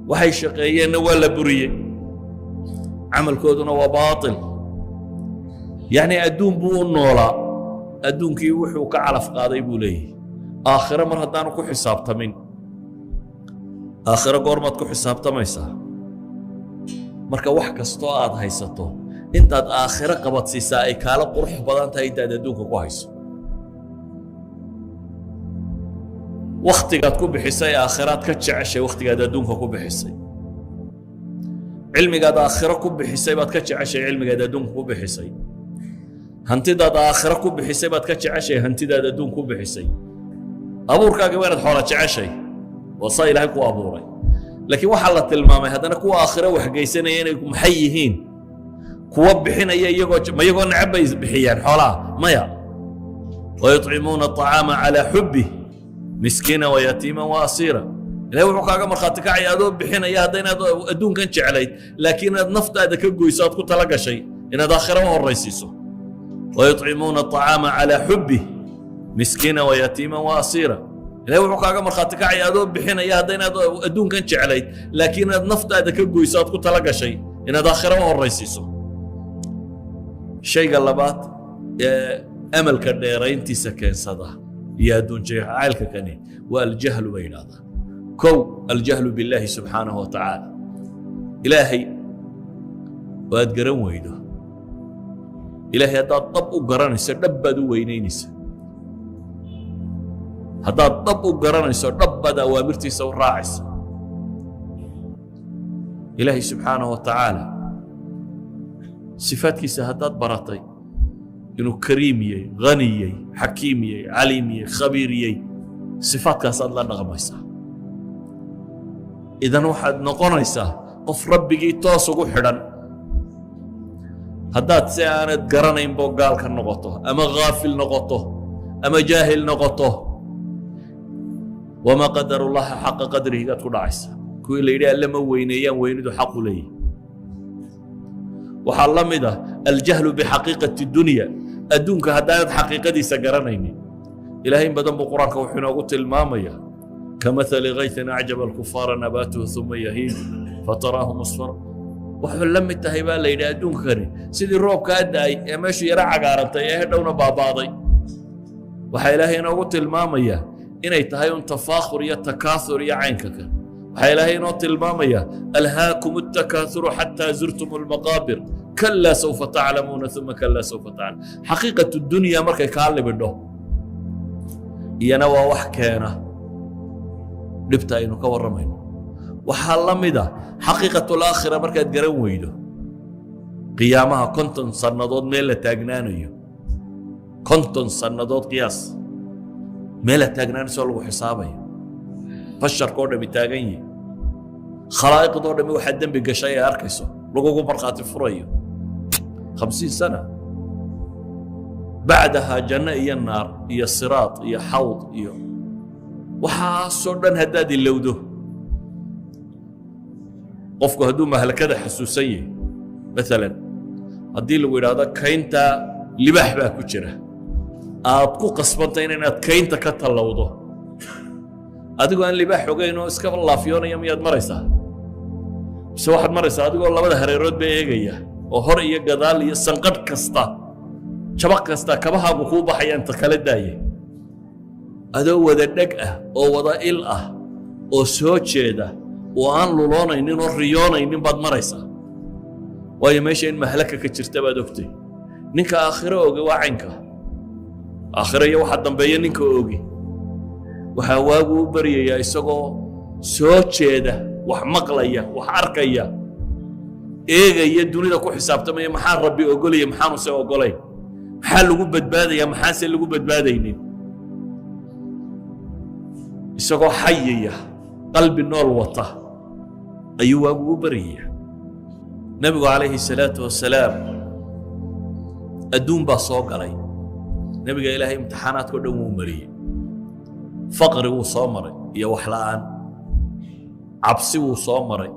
Waxay shaqeeyeenna waa la buriyey, camalkooduna waa baatil. Yacni adduun buu u noolaa, adduunkii wuxuu ka calaf qaaday buu leeyahy. Aakhiro mar haddaanu ku xisaabtamin, aakhiro goormaad ku xisaabtamaysaa? Marka wax kastoo aad haysato intaad aakhiro qabadsiisaa ay kaala qurux badan tahay intaad adduunka ku hayso. Wakhtigaad ku bixisay aakhiraad ka jeceshay wakhtigaad adduunka ku bixisay. Cilmigaad aakhiro ku bixisay baad ka jeceshay cilmigaad adduunka ku bixisay. Hantidaad aakhiro ku bixisay baad ka jeceshay hantidaad adduun ku bixisay. Abuurkaaga waa inaad xoola jeceshay, waa saa Ilaahay ku abuuray. Laakiin waxaa la tilmaamay haddana kuwa aakhiro waxgeysanaya inay maxay yihiin? Kuwa bixinaya iyagoo ma iyagoo necab bay bixiyaan xoolaha? Maya. ويطعمون الطعام على حبه مسكينا ويتيما وأسيرا. Ilahay wuxuu kaaga markhaati kacaya adoo bixinaya hadda inaad adduunkan jeclayd, laakiin inaad naftaada ka goyso aad ku tala gashay inaad aakhira u horraysiiso. ويطعمون الطعام على حبه مسكينا ويتيما وأسيرا. Ilahay wuxuu kaaga markhaati kacaya adoo bixinaya hadda inaad adduunkan jeclayd, laakiin inaad naftaada ka goyso aad ku tala gashay inaad aakhira u horraysiiso. Shayga labaad ee amalka dheerayntiisa keensada iyo adduun jacaylka kani waa الجهل bay yidhahdaan. Kow, الجهل بالله سبحانه وتعالى, Ilaahay oo aad garan weydo. Ilaahay haddaad dhab u garanayso, dhab baad u weynaynaysa. Haddaad dhab u garanayso, dhab baad awaamirtiisa u raacaysa. Ilaahay subxaanahu wa tacaala sifaadkiisa haddaad baratay, inuu kariim yahay, hani yahay, xakiim yahay, caliim yahay, khabiir yahay, sifaadkaasaad la dhaqmaysaa. Idan waxaad noqonaysaa qof Rabbigii toos ugu xidhan. Haddaad si aanad garanaynbo gaalka noqoto ama ghaafil noqoto ama jaahil noqoto, وما قدروا الله حق قدره gaad ku dhacaysa, kuwii la yidhi Alle ma weyneeyaan weynidu xaqu leeyahy. Waxaa la mid ah الجهل بحقيقة الدنيا, adduunka haddaanad xaqiiqadiisa garanaynin. Ilahay in badan buu Qur-aanka wuxuu inoogu tilmaamaya: كمثل غيث أعجب الكفار نباته ثم يهيج فتراه مصفرا. Wuxuu la mid tahay baa la yidhi adduunkani sidii roobkaa da'ay ee meeshu yaro cagaarantay ee hedhowna baaba'day. Waxaa Ilaahay inoogu tilmaamaya inay tahay un تفاخر iyo تكاثر iyo caynka kan. Waxaa Ilaahay inoo tilmaamaya: ألهاكم التكاثر حتى زرتم المقابر كلا سوف تعلمون ثم كلا سوف تعلمون. حقيقة الدنيا markay kaa libidho, iyana waa wax keena dhibta aynu ka warramayno. Waxaa la mid a حقيقة الآخرة markaad garan weydo, qiyaamaha 50 sannadood meel la taagnaanayo, 50 sannadood qiyaas, meel la taagnaanaysoo lagu xisaabayo, basharkoo dhami taagan yihi, khalaa'iqdoo dhami waxaad dembi gashay ee arkayso, lagugu markhaati furayo, 50 سنة بعدها janno iyo naar iyo siraad iyo xawd iyo waxaasoo dhan haddaad ilowdo. Qofku hadduu mahlakada xasuusan yahay, maalan haddii lagu yidhaahdo kaynta libaax baa ku jira, aad ku qasbantay inaad kaynta ka tallowdo, adigoo aan libaax ogayn oo iska laafyoonaya, miyaad maraysaa mise waxaad maraysaa adigoo labada hareerood ba eegaya oo hor iyo gadaal iyo sanqadh kasta, jabaq kasta kabahaagu kuu baxaya inta kala daaya, adoo wada dheg ah oo wada il ah oo soo jeeda oo aan luloonaynin oo riyoonaynin baad maraysaa, waayo meesha in mahlaka ka jirta baad ogtay. Ninka aakhiro oge waa caynka aakhiro iyo waxa dambeeya. Ninka ogi waxaa waagu u baryayaa isagoo soo jeeda, wax maqlaya, wax arkaya, eegaya, dunida ku xisaabtamaya: maxaa Rabbi ogolaya, maxaanuse ogolayn, maxaa lagu badbaadaya, maxaanse lagu badbaadaynin? Isagoo xayaya, qalbi nool wata ayuu waagu u baryaya. Nebigu calayhi salaatu wasalaam adduun baa soo galay. Nebiga Ilaahay imtixaanaadka o dhan wuu mariyey. Faqri wuu soo maray iyo wax la'aan, cabsi wuu soo maray,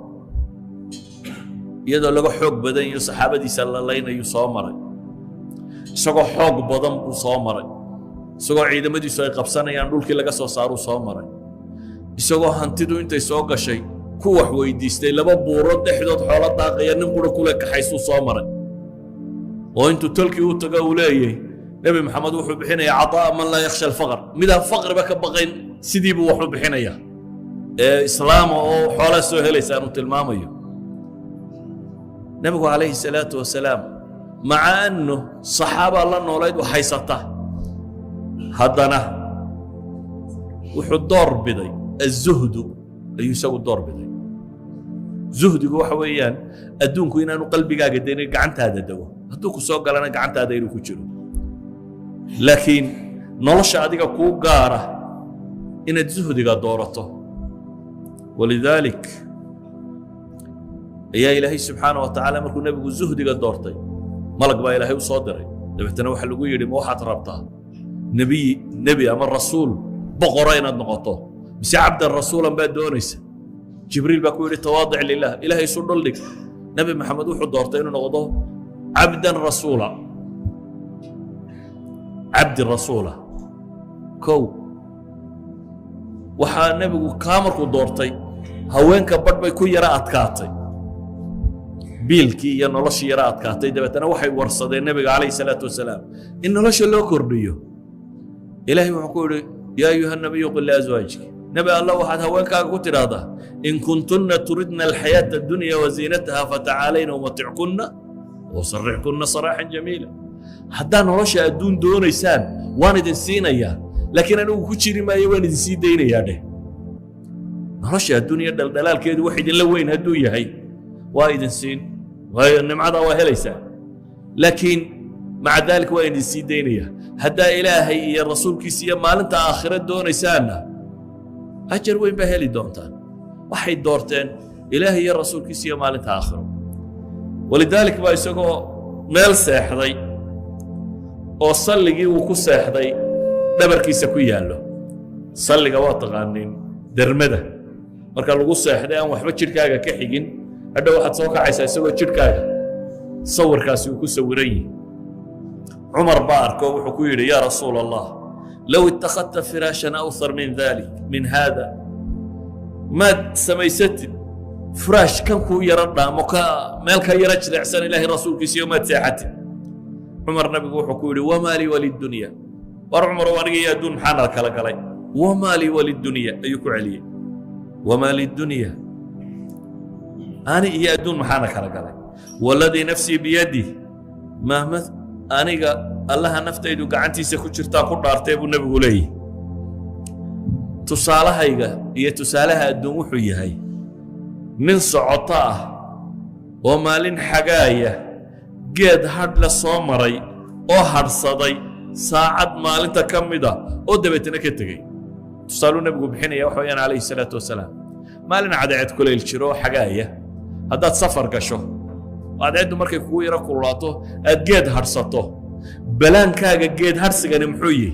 iyadoo laga xoog badan iyo saxaabadiisa la laynayuu soo maray. Isagoo xoog badan buu soo maray, isagoo ciidamadiisu ay qabsanayaan dhulkii laga soo saaruu soo maray, isagoo hantidu intay soo gashay ku wax weydiistay laba buurood dhexdood xoolo daaqaya nin qura kule kaxaysuu soo maray, oo intuu tolkii u tago uu leeyay: "Nebi Maxamed wuxuu bixinayaa عطاء من لا يخشى الفقر." Midaan faqriba ka baqayn sidii buu wax u bixinayaa ee islaama oo xoolaa soo helaysa aanu tilmaamayo. Nebigu calayhi salaatu wasalaam, مع أنه saxaabaa la noolayd wax haysata, haddana wuxuu door biday الزهد ayuu isagu door biday. Zuhdigu waxa weeyaan adduunku inaanu qalbigaaga denin, gacantaada dego, hadduu ku soo galana gacantaada inuu ku jiro, laakiin nolosha adiga kuu gaara inaad zuhdiga doorato. ولذلك Ayaa Ilaahay subxaana wa tacaala markuu Nebigu zuhdiga doortay, malag baa Ilaahay u soo diray. Dabeetana waxaa lagu yidhi: "Ma waxaad rabtaa nebiy, nebi ama rasuul boqora inaad noqoto, mise cabdan rasuulan baad doonaysa?" Jibriil baa ku yidhi: "Tawaadic lilah, Ilahay isu dhuldhig." Nebi Maxamed wuxuu doortay inuu noqdo cabdan rasuula, cabdi rasuula. Kow, waxaa nebigu kaa markuu doortay, haweenka badh bay ku yara adkaatay, biilkii iyo noloshii yara adkaatay. Dabeetana waxay warsadeen nebiga calayhi salaatu wasalaam in nolosha loo kordhiyo. Ilaahay wuxuu ku yidhi: "يا أيها النبي قل لأزواجك", Nebi Alla, waxaad haweenkaaga ku tidhaahdaa: "إن كنتن تردن الحياة الدنيا وزينتها فتعالين أمتعكن وأسرحكن سراحا جميلا." Haddaa nolosha adduun doonaysaan, waan idin siinayaa, laakiin anigu ku jiri maayo, waan idin sii daynayaa dheh. Nolosha adduunya dhaldhalaalkeedu wax idinla weyn hadduu yahay, waa idin siin, waayo nimcadaa waa helaysaa, laakiin maca daalika waa idin sii daynaya. Haddaa Ilaahay iyo rasuulkiisa iyo maalinta aakhira doonaysaanna, ajar weyn baa heli doontaan. Waxay doorteen Ilaahay iyo rasuulkiisa iyo maalinta aakhiro. ولذلك baa isagoo meel seexday oo salligii uu ku seexday dhabarkiisa ku yaallo, salliga waa taqaaniin, dermada marka lagu seexday aan waxba jidhkaaga ka xigin, hadhow waxaad soo kacaysaa isagoo jidhkaaga sawirkaasi uu ku sawiran yihi. Cumar baa arko, wuxuu ku yidhi: "يا رسول الله، لو اتخذت فراشا أوثر من ذلك، من هذا, maad samaysatid furaash kan kuu yaro dhaamo, ka meel ka yaro jilicsan, Ilaahay rasuulkiisiyo maad seexatid?" Cumar nabigu wuxuu ku yidhi: "وما لي وللدنيا." War Cumarow, aniga iyo adduun maxaa nala kala galay? "وما لي وللدنيا" ayuu ku celiyey. وما للدنيا, ani iyo adduun maxaana kala galay? "والذي نفسي بيده", mahma aniga Allaha naftaydu gacantiisa ku jirtaa ku dhaartay, buu nebigu leeyahy, "tusaalahayga iyo tusaalaha adduun wuxuu yahay nin socoto ah oo maalin xagaaya geed hadh la soo maray oo hadhsaday saacad maalinta ka mid a oo dabeetana ka tegey." Tusaaluu nebigu bixinaya waxa weyaan calayhi salaatu wasalaam, maalin cadceed kulayl jiro oo xagaaya haddaad safar gasho, cadceeddu markay kugu yaro kululaato aad geed hadhsato, balaankaaga geed hadhsigani muxuu yihi?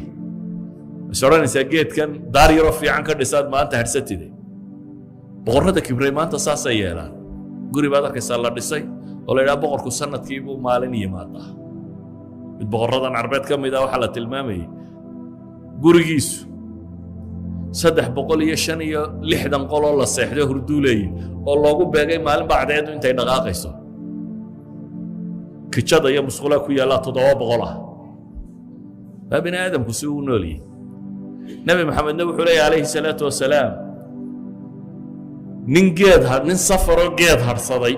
Is odhanaysaa geedkan daar yaroo fiican ka dhisaad maanta hadhsatide. Boqorrada kibray maanta saasay yeelaan. Guri baad arkaysaa la dhisay oo la yidhaha boqorku sanadkii buu maalin yimaadaa. Mid boqorradan Carbeed ka mid ah waxaa la tilmaamayay gurigiisu 365 qoloo la seexdo hurduuleeyey oo loogu beegay maalin baa cadceeddu intay dhaqaaqayso. Kijada iyo musqulaa ku yaallaa 700 ah. Waa bini aadamku si uu u nool yahay. Nebi Maxamedna wuxuu leeyahy calayhi salaatu wasalaam: nin geed nin safaroo geed hadhsaday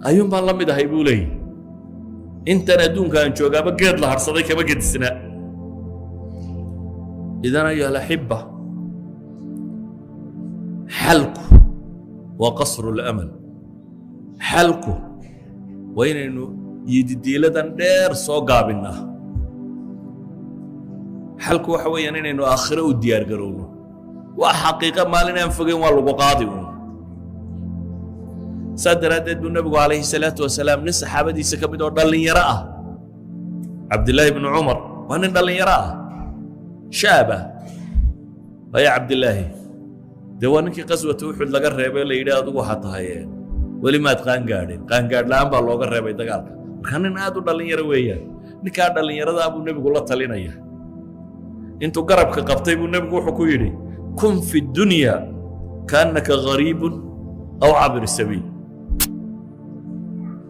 ayuun baan la mid ahay, buu leeyahy. Intan adduunka aan joogaaba geed la hadhsaday kama gedisna. إذن أيها الأحبة, xalku waa قصر الأمل. Xalku waa inaynu yididiiladan dheer soo gaabinnaa. Xalku waxa weeyaan inaynu aakhiro u diyaar garowno. Waa xaqiiqo, maalin aan fogeyn waa lagu qaadi uun. Saa daraaddeed buu nebigu calayhi salaatu wasalaam nin saxaabadiisa ka mid oo dhallinyaro ah, Cabdillaahi bnu Cumar, waa nin dhallinyaro ah, shaab ah. Waayo Cabdillaahi dee waa ninkii qaswata Uxud laga reebay, la yidhi: "Adigu waxaa tahay weli maad qaangaadhin." Qaangaadh la'aan baa looga reebay dagaalka. Marka nin aad u dhallinyaro weeyaan. Ninkaa dhallinyaradaa buu nebigu la talinaya. Intuu garabka qabtay buu nebigu wuxuu ku yidhi: "كن في الدنيا كأنك غريب أو عابر سبيل."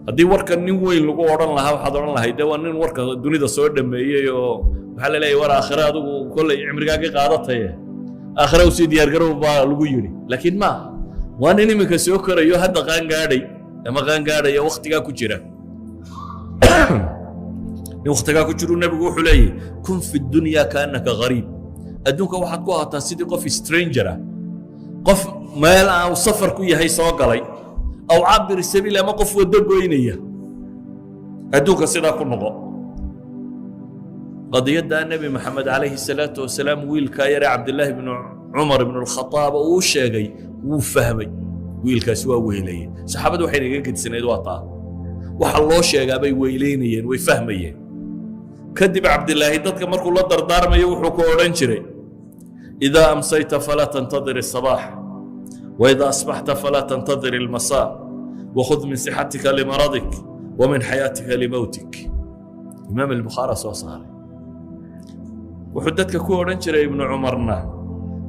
Haddii warka nin weyn lagu odhan lahaa, waxaad odhan lahayd dee waa nin warka dunida soo dhameeyey oo waxaa la leeyahy: "War aakhire adigu kolley cimrigaagii qaadataye, aakhire usii diyaargarow," baa lagu yidhi. Laakiin maaha, waa nin iminka soo korayo, hadda qaangaadhay ama qaangaadhaya, wakhtigaa ku jira. Nin wakhtigaa ku jiruu nebigu wuxuu leeyahy: "كن في الدنيا كأنك غريب." Adduunka waxaad ku ahaataa sidii qof stranger ah, qof meel aan safar ku yahay soo galay, أو عابر سبيل, ama qof waddo goynaya. Adduunka sidaa ku noqo. Qadiyaddaa Nebi Maxamed calayhi salaatu wasalaam wiilkaa yare Cabdillaahi bnu Cumar ibnu Alkhadaab uu sheegay, wuu fahmay. Wiilkaasi waa weyleeyey. Saxaabadu waxay naga gedisanayd waa taa, waxa loo sheegaa bay weyleynayeen, way fahmayeen. Kadib Cabdilaahi dadka markuu la dardaarmayo wuxuu ku odhan jiray: "إذا أمسيت فلا تنتظر الصباح، وإذا أصبحت فلا تنتظر المساء، وخذ من صحتك لمرضك ومن حياتك لموتك." Imaam Albukhaari soo saaray. Wuxuu dadka ku odhan jiray Ibnu Cumarna: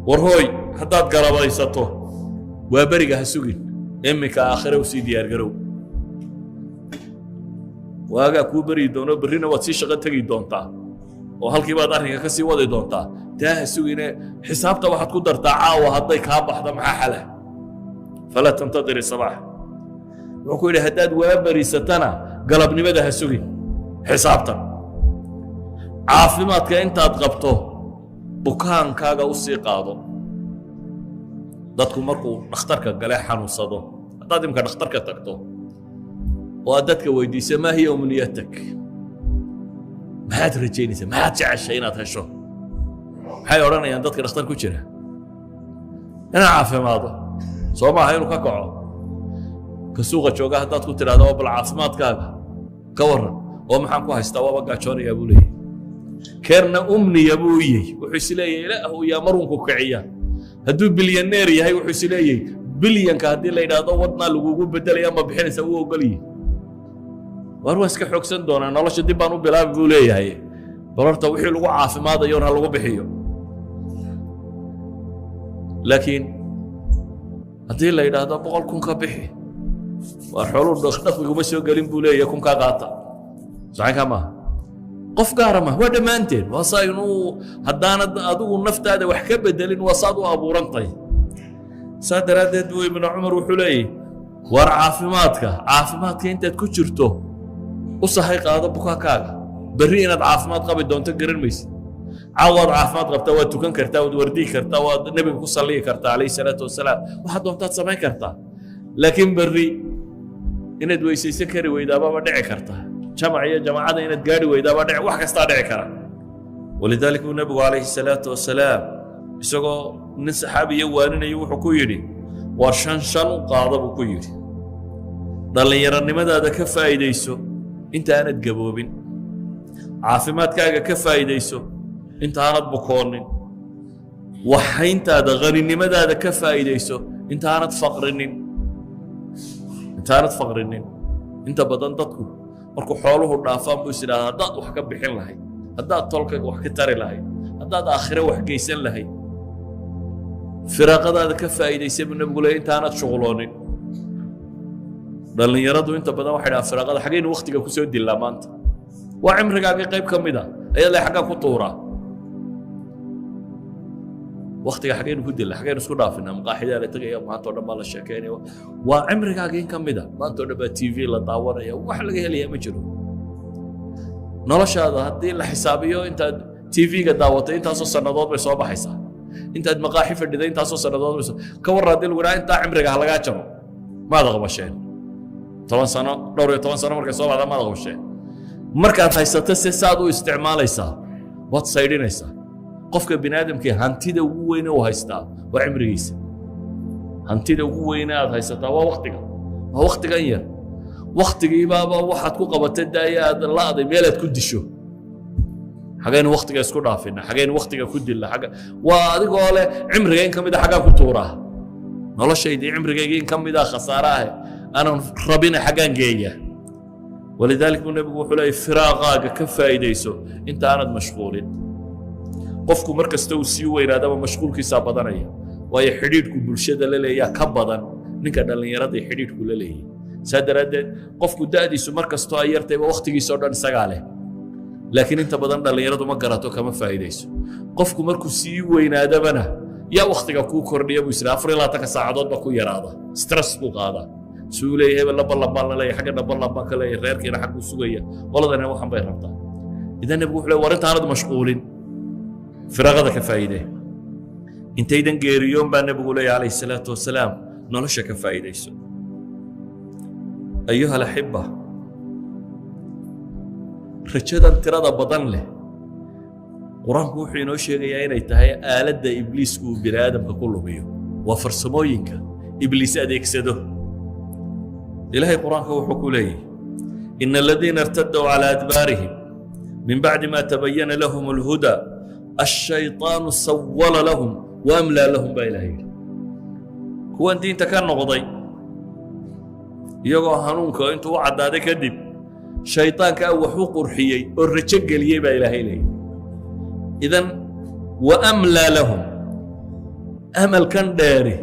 "War hooy, haddaad garabaysato, waa beriga ha sugin, iminka aakhire u sii diyaargarow. Waagaa kuu beryi doono, berrina waad sii shaqo tegi doontaa oo halkii baad arrinka ka sii wadi doontaa. Taa ha sugine, xisaabta waxaad ku dartaa caawa hadday kaa baxdo maxaa xala? فلا تنتظر الصباح." Wuxuu ku yidhi: "Haddaad waa berisatana, galabnimada ha sugin, xisaabtan. Caafimaadka intaad qabto bukaankaaga u sii qaado." Dadku markuu dhakhtarka gale xanuunsado, haddaad imka dhakhtarka tagto oo aad dadka weydiiso: "ما هي أمنيتك?" Maxaad rajaynaysaa? Maxaad jeceshay inaad hesho? Maxay odhanayaan dadka dhakhtar ku jira? Inaan caafimaado. Soo maaha? Inuu ka kaco. Ka suuqa jooga haddaad ku tidhahdo: "Oo bal caafimaadkaaga ka warran?" "Oo maxaan ku haystaa? Waaba gaajoonayaa," buu leeyahy. Keerna أمنية buu u yahy. Wuxuu is leeyahay: "Ilaahu yaa marunku kiciya." Hadduu bilyaneer yahay, wuxuu is leeyahay: "Bilyanka haddii la yidhaahdo wadnaa lagugu bedelaya, ma bixinaysa?" Wuu ogolyihi. "Waar waa iska xoogsan doonaa, nolosha dib baan u bilaabi," buu leeyahay. Bal horta wixii lagu caafimaadayo ha lagu bixiyo. Laakiin haddii la yidhaahdo: "100,000 ka bixi," "Waar xooluu dhaqdhaqiguma soo gelin," buu leeyahay. "Kunkaa qaata." Saxankaa maaha, qof gaara maaha, waa dhammaanteen. Waa saa inuu haddaanad adigu naftaada wax ka bedelin, waa saad u abuurantahay. Saa daraaddeed buu Ibnu Cumar wuxuu leeyahy: "Waar caafimaadka intaad ku jirto u sahay qaado bukaankaaga. Berri inaad caafimaad qabi doonto garan maysid. Caawaad caafimaad qabtaa, waad tukan kartaa, waad wardiyi kartaa, waad nebiga ku salliyi kartaa calayhi salaatu wasalaam, waxaad doontaad samayn kartaa. Laakiin berri inaad weysaysan kari weydaababa dhici karta, jamac iyo jamaacada inaad gaari weydaaba dhici, wax kastaa dhici kara." ولذلك buu nebigu calayhi salaatu wasalaam isagoo nin saxaabiya waaninayo wuxuu ku yidhi: "Waar shan shan u qaada," buu ku yidhi. "Dhallinyaronimadaada ka faa'iidayso inta aanad gaboobin, caafimaadkaaga ka faa'iidayso intaanad bukoonin, waxhayntaada, haninimadaada ka faa'iidayso intaanad faqrinin, intaanad faqrinin." Inta badan dadku markuu xooluhu dhaafaan buu is idhahdaa: "Haddaad wax ka bixin lahayd, haddaad tolka wax ka tari lahayd, haddaad aakhire wax geysan lahayd." "Firaaqadaada ka faa'iidaysa," buu nebigu leey, "intaanad shuqloonin." Dhallinyaradu inta badan waxay dhahaan: "Firaaqada xaggaynu wakhtiga ku soo dillaa maanta?" Waa cimrigaagii qayb ka mid a ayaa le xaggaa ku tuuraa. Waktiga xaggaynu ku dilla? Xaggaynu isku dhaafinaa? Maqaaxidaa la tegaya, maanta o dhan baa la sheekeynaya. Waa cimrigaagii in ka mid a. Maanta o dhan baa TV la daawanaya, wax laga helayaa ma jiro. Noloshaada haddii la xisaabiyo, intaad TV-ga daawatay intaasoo sannadood bay soo baxaysaa, intaad maqaaxi fadhiday intaasoo sannadood bay soo. Ka warran haddii lagu dhaha intaa cimriga ha lagaa jaro? Maad aqbasheen? 10 sano, dhowr iyo toban sano markay soo baxda, maad aqbasheen? Markaad haysato se saad u isticmaalaysaa, waad saydhinaysaa. Qofka bini aadamkii hantida ugu weyne uu haystaa waa cimrigiisa. Hantida ugu weyne aad haysataa waa waktiga, waa waktigan yar. Waktigiibaaba waxaad ku qabatay daaya aad la'day meelaad ku disho. Xagaynu waktiga isku dhaafina? Xagaynu waktiga ku dilla? Xagga waa adigoo leh cimriga in ka mid a xaggaan ku tuuraa, noloshaydii, cimrigaygii in ka mid a khasaare ah aanan rabina xaggaan geeya. ولذلك buu nebigu wuxuu leeyay: "Firaaqaaga ka faa'iidayso inta aanad mashquulin." Qofku mar kasta uu sii weynaadaba mashquulkiisaa badanaya, waayo xidhiidhku bulshada la leeyaa ka badan ninka dhallinyarada xidhiidhku la leeyahy. Saa daraaddeed qofku da'diisu mar kastoo ay yartayba wakhtigiisa o dhan isagaa leh, laakiin inta badan dhallinyaradu ma garato, kama faa'iidayso. Qofku markuu sii weynaadabana yaa wakhtiga kuu kordhiya buu israa, 24-ka saacadood baa ku yaraada, stress buu qaadaa. Suu leeyahay: "Hebel la ballan baan la leeyahay, xaggana ballan baan ka leeyahay, reerkiina xagguu sugaya, qoladana waxan bay rabtaa." Idan nebigu wuxuu leeyahy: "War intaanad mashquulin firaaqada ka faa'iidee. Intaydan geeriyoon," baa nebigu leeyahy calayhi salaatu wasalaam, "nolosha ka faa'iidayso." أيها الأحبة, rajadan tirada badan leh, Qur-aanku wuxuu inoo sheegayaa inay tahay aaladda Ibliisku uu bini aadamka ku lumiyo. Waa farsamooyinka Ibliis adeegsado. Ilaahay Qur-aanka wuxuu ku leeyahy: "إن الذين ارتدوا على أدبارهم من بعد ما تبين لهم الهدى الشيطان سول لهم وأملى لهم" baa Ilahay yidhi. Kuwan diinta ka noqday iyagoo hanuunka intuu u caddaaday kadib, shaydaankaa wax u qurxiyey oo rajo geliyey, baa Ilaahay leeyahy. إذن وأملى لهم, amalkan dheeri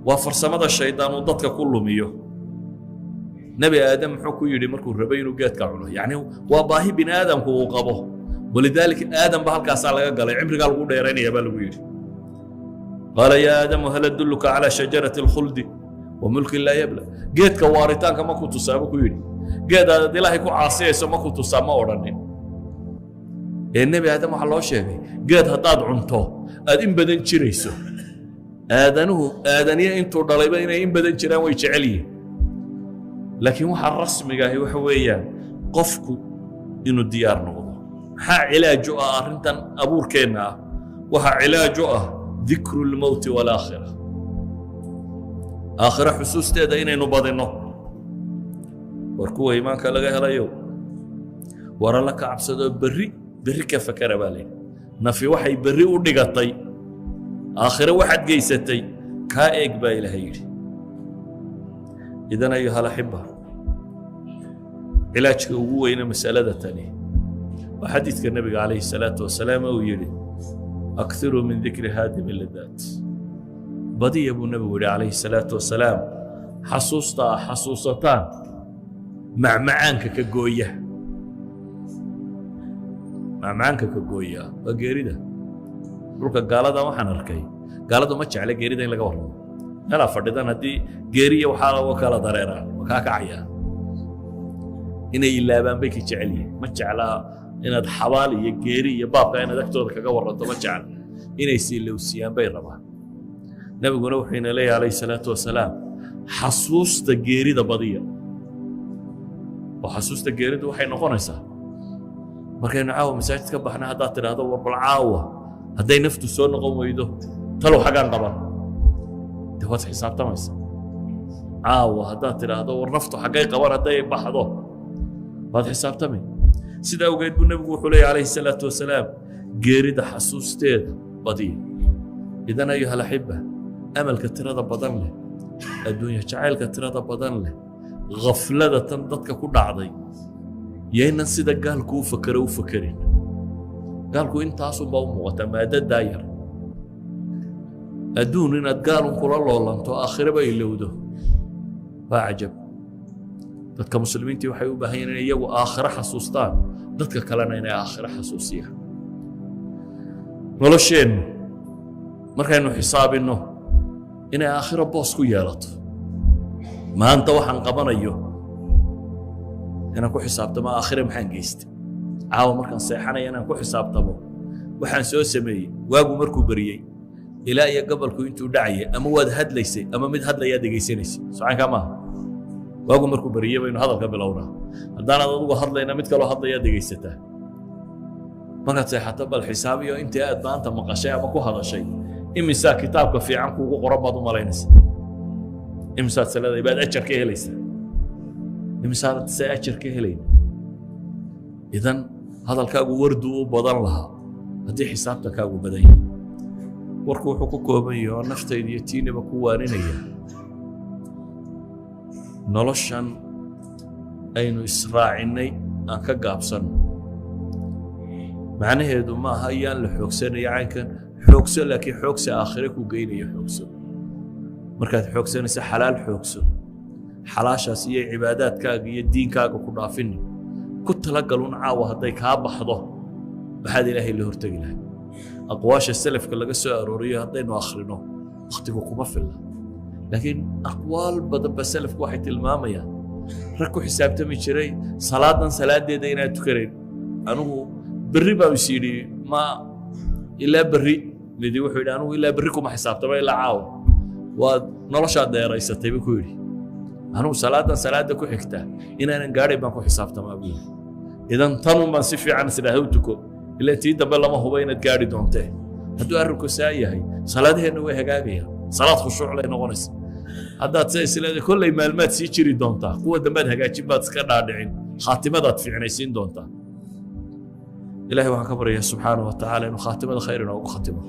waa farsamada shaydaan uu dadka ku lumiyo. Nebi Aadam muxuu ku yidhi markuu rabay inuu geedka cuno? Yacni waa baahi bini aadamku uu qabo. ولذلك Aadam ba halkaasaa laga galay. Cimrigaa lagu dheeraynaya baa lagu yidhi. قال يا آدم هل أدلك على شجرة الخلد وملك لا يبلى. Geedka waaritaanka ma ku tusaa, buu ku yidhi. Geed aad Ilaahay ku caasiyayso ma ku tusaa, ma odhanin. Ee Nebi Aadam waxaa loo sheegay geed haddaad cunto aad in badan jirayso. Aadanuhu, aadaniya intuu dhalayba, inay in badan jiraan way jecel yihiin, laakiin waxaa rasmiga ahi waxa weeyaan qofku inuu diyaar noqdo. Maxaa cilaaj u ah arrintan abuurkeenna ah? Waxaa cilaaj u ah ذكر الموت والآخرة, aakhira xusuusteeda inaynu badinno. War kuwa iimaanka laga helayo, war Alla ka cabsadoo berri, berri ka fakara, baa leeyahy. Nafi waxay berri u dhigatay, aakhire waxaad geysatay kaa eeg, baa Ilaahay yidhi. إذن أيها الأحبة, cilaajka ugu weyne masalada tani waa xadiidka Nebiga calayhi salaatu wasalaam uu yidhi: "أكثروا من ذكر هادم اللذات." Badiya, buu Nebigu yidhi calayhi salaatu wasalaam, xasuusta a xasuusataan macmacaanka ka gooya. Macmacaanka ka gooya waa geerida. Dhulka gaalada waxaan arkay, gaaladu ma jecla geerida in laga warramo. Meelaa fadhidan haddii geeriya waxaa lagu kala dareeraan, waa kaa kacayaa. Inay ilaabaan bay ka jecel yihiin. Ma jeclaa inaad xabaal iyo geeri iyo baabka inaad agtooda kaga warranto, ma jecla. Inay siilowsiyaan bay rabaan. Nebiguna wuxuu ina leeyahay calayhi salaatu wasalaam: xasuusta geerida badiya. Oo xasuusta geeridu waxay noqonaysaa markaynu caawa masaajid ka baxna, haddaad tidhaahdo: "War bal caawa hadday naftu soo noqon weydo, talow xaggaan qaban?" Dee waad xisaabtamaysa. Caawa haddaad tidhaahdo: "War naftu xaggay qaban hadday baxdo?" waad xisaabtamay. Sida awgeed buu Nebigu wuxuu leeyahy calayhi salaatu wasalaam: geerida xasuusteeda badiya. إذن أيها الأحبة, amalka tirada badan leh, adduunya jacaylka tirada badan leh, khaflada tan dadka ku dhacday, yaynan sida gaalku u fakero u fakerin. Gaalku intaasunbaa u muuqataa, maadadaa yar adduun inaad gaalun kula loolanto, aakhiraba ilowdo, waa cajab. Dadka muslimiintii waxay u baahan yihin inay iyagu aakhiro xasuustaan, dadka kalena inay aakhiro xasuusiyaan. Nolosheennu markaynu xisaabinno inay aakhiro boos ku yeelato, maanta waxaan qabanayo inaan ku xisaabtamo aakhire maxaan geystay, caawa markaan seexanaya inaan ku xisaabtamo waxaan soo sameeyey, waagu markuu beriyey ilaa iyo gobolku intuu dhacayay, ama waad hadlaysay ama mid hadlayaa dhegaysanaysay. Socaynkaa maaha? Waagu markuu beriyey baynu hadalka bilownaa. Haddaanaad adugu hadlayna, mid kaloo hadlayaa dhegaysataa. Markaad seexato, bal xisaabiyo intii aad maanta maqashay ama ku hadashay. Imisaa kitaabka fiican kuugu qoran baad u malaynaysaa? Imisaad saladay baad ajar ka helaysaa? Imisaanad se ajar ka helayn? إذن hadalkaagu warduu u badan lahaa haddii xisaabtankaagu badan yahay. Warku wuxuu ku kooban yahay oo naftayda iyo tiinaba ku waaninaya: noloshan aynu israacinnay aan ka gaabsanno. Macnaheedu ma aha iyaan la xoogsanaya caynkan. Xoogso, laakiin xoogsi aakhire ku geynayo xoogso. Markaad xoogsanayso, xalaal xoogso. Xalaashaas iyo cibaadaadkaaga iyo diinkaaga ku dhaafini. Ku talagalun caawa hadday kaa baxdo maxaad Ilaahay la hortegi lahay. Aqwaasha selafka laga soo arooriyo haddaynu akhrino, wakhtigu kuma filla, laakiin aqwaal badan ba selafku waxay tilmaamayaan rag ku xisaabtami jiray salaadan salaadeeda inaad tukanayn. "Anigu berri," baa is yidhi, "ma ilaa berri." Midi wuxuu yidhi: "Anigu ilaa berri kuma xisaabtamo, ilaa caawa." "Waad noloshaad dheeraysatay," buu ku yidhi. "Anigu salaadan salaada ku xigta inaanan gaadhay baan ku xisaabtamaa," buu yidhi. "إذن tanun baan si fiican isdhaah u tuko, ilaa tii dambe lama hubo inaad gaadhi doontee." Hadduu arrinku saa yahay, salaadaheenna way hagaagayaan, salaad khushuuc lay noqonaysa. Haddaad se isleedahay kolley maalmaad sii jiri doontaa, kuwa dambaad hagaajin baad iska dhaadhicin, khaatimadaad fiicnaysiin doontaa. Ilahay waxaan ka baryaa, subxaana wa tacaala, inuu khaatimada khayr inoogu khatimo.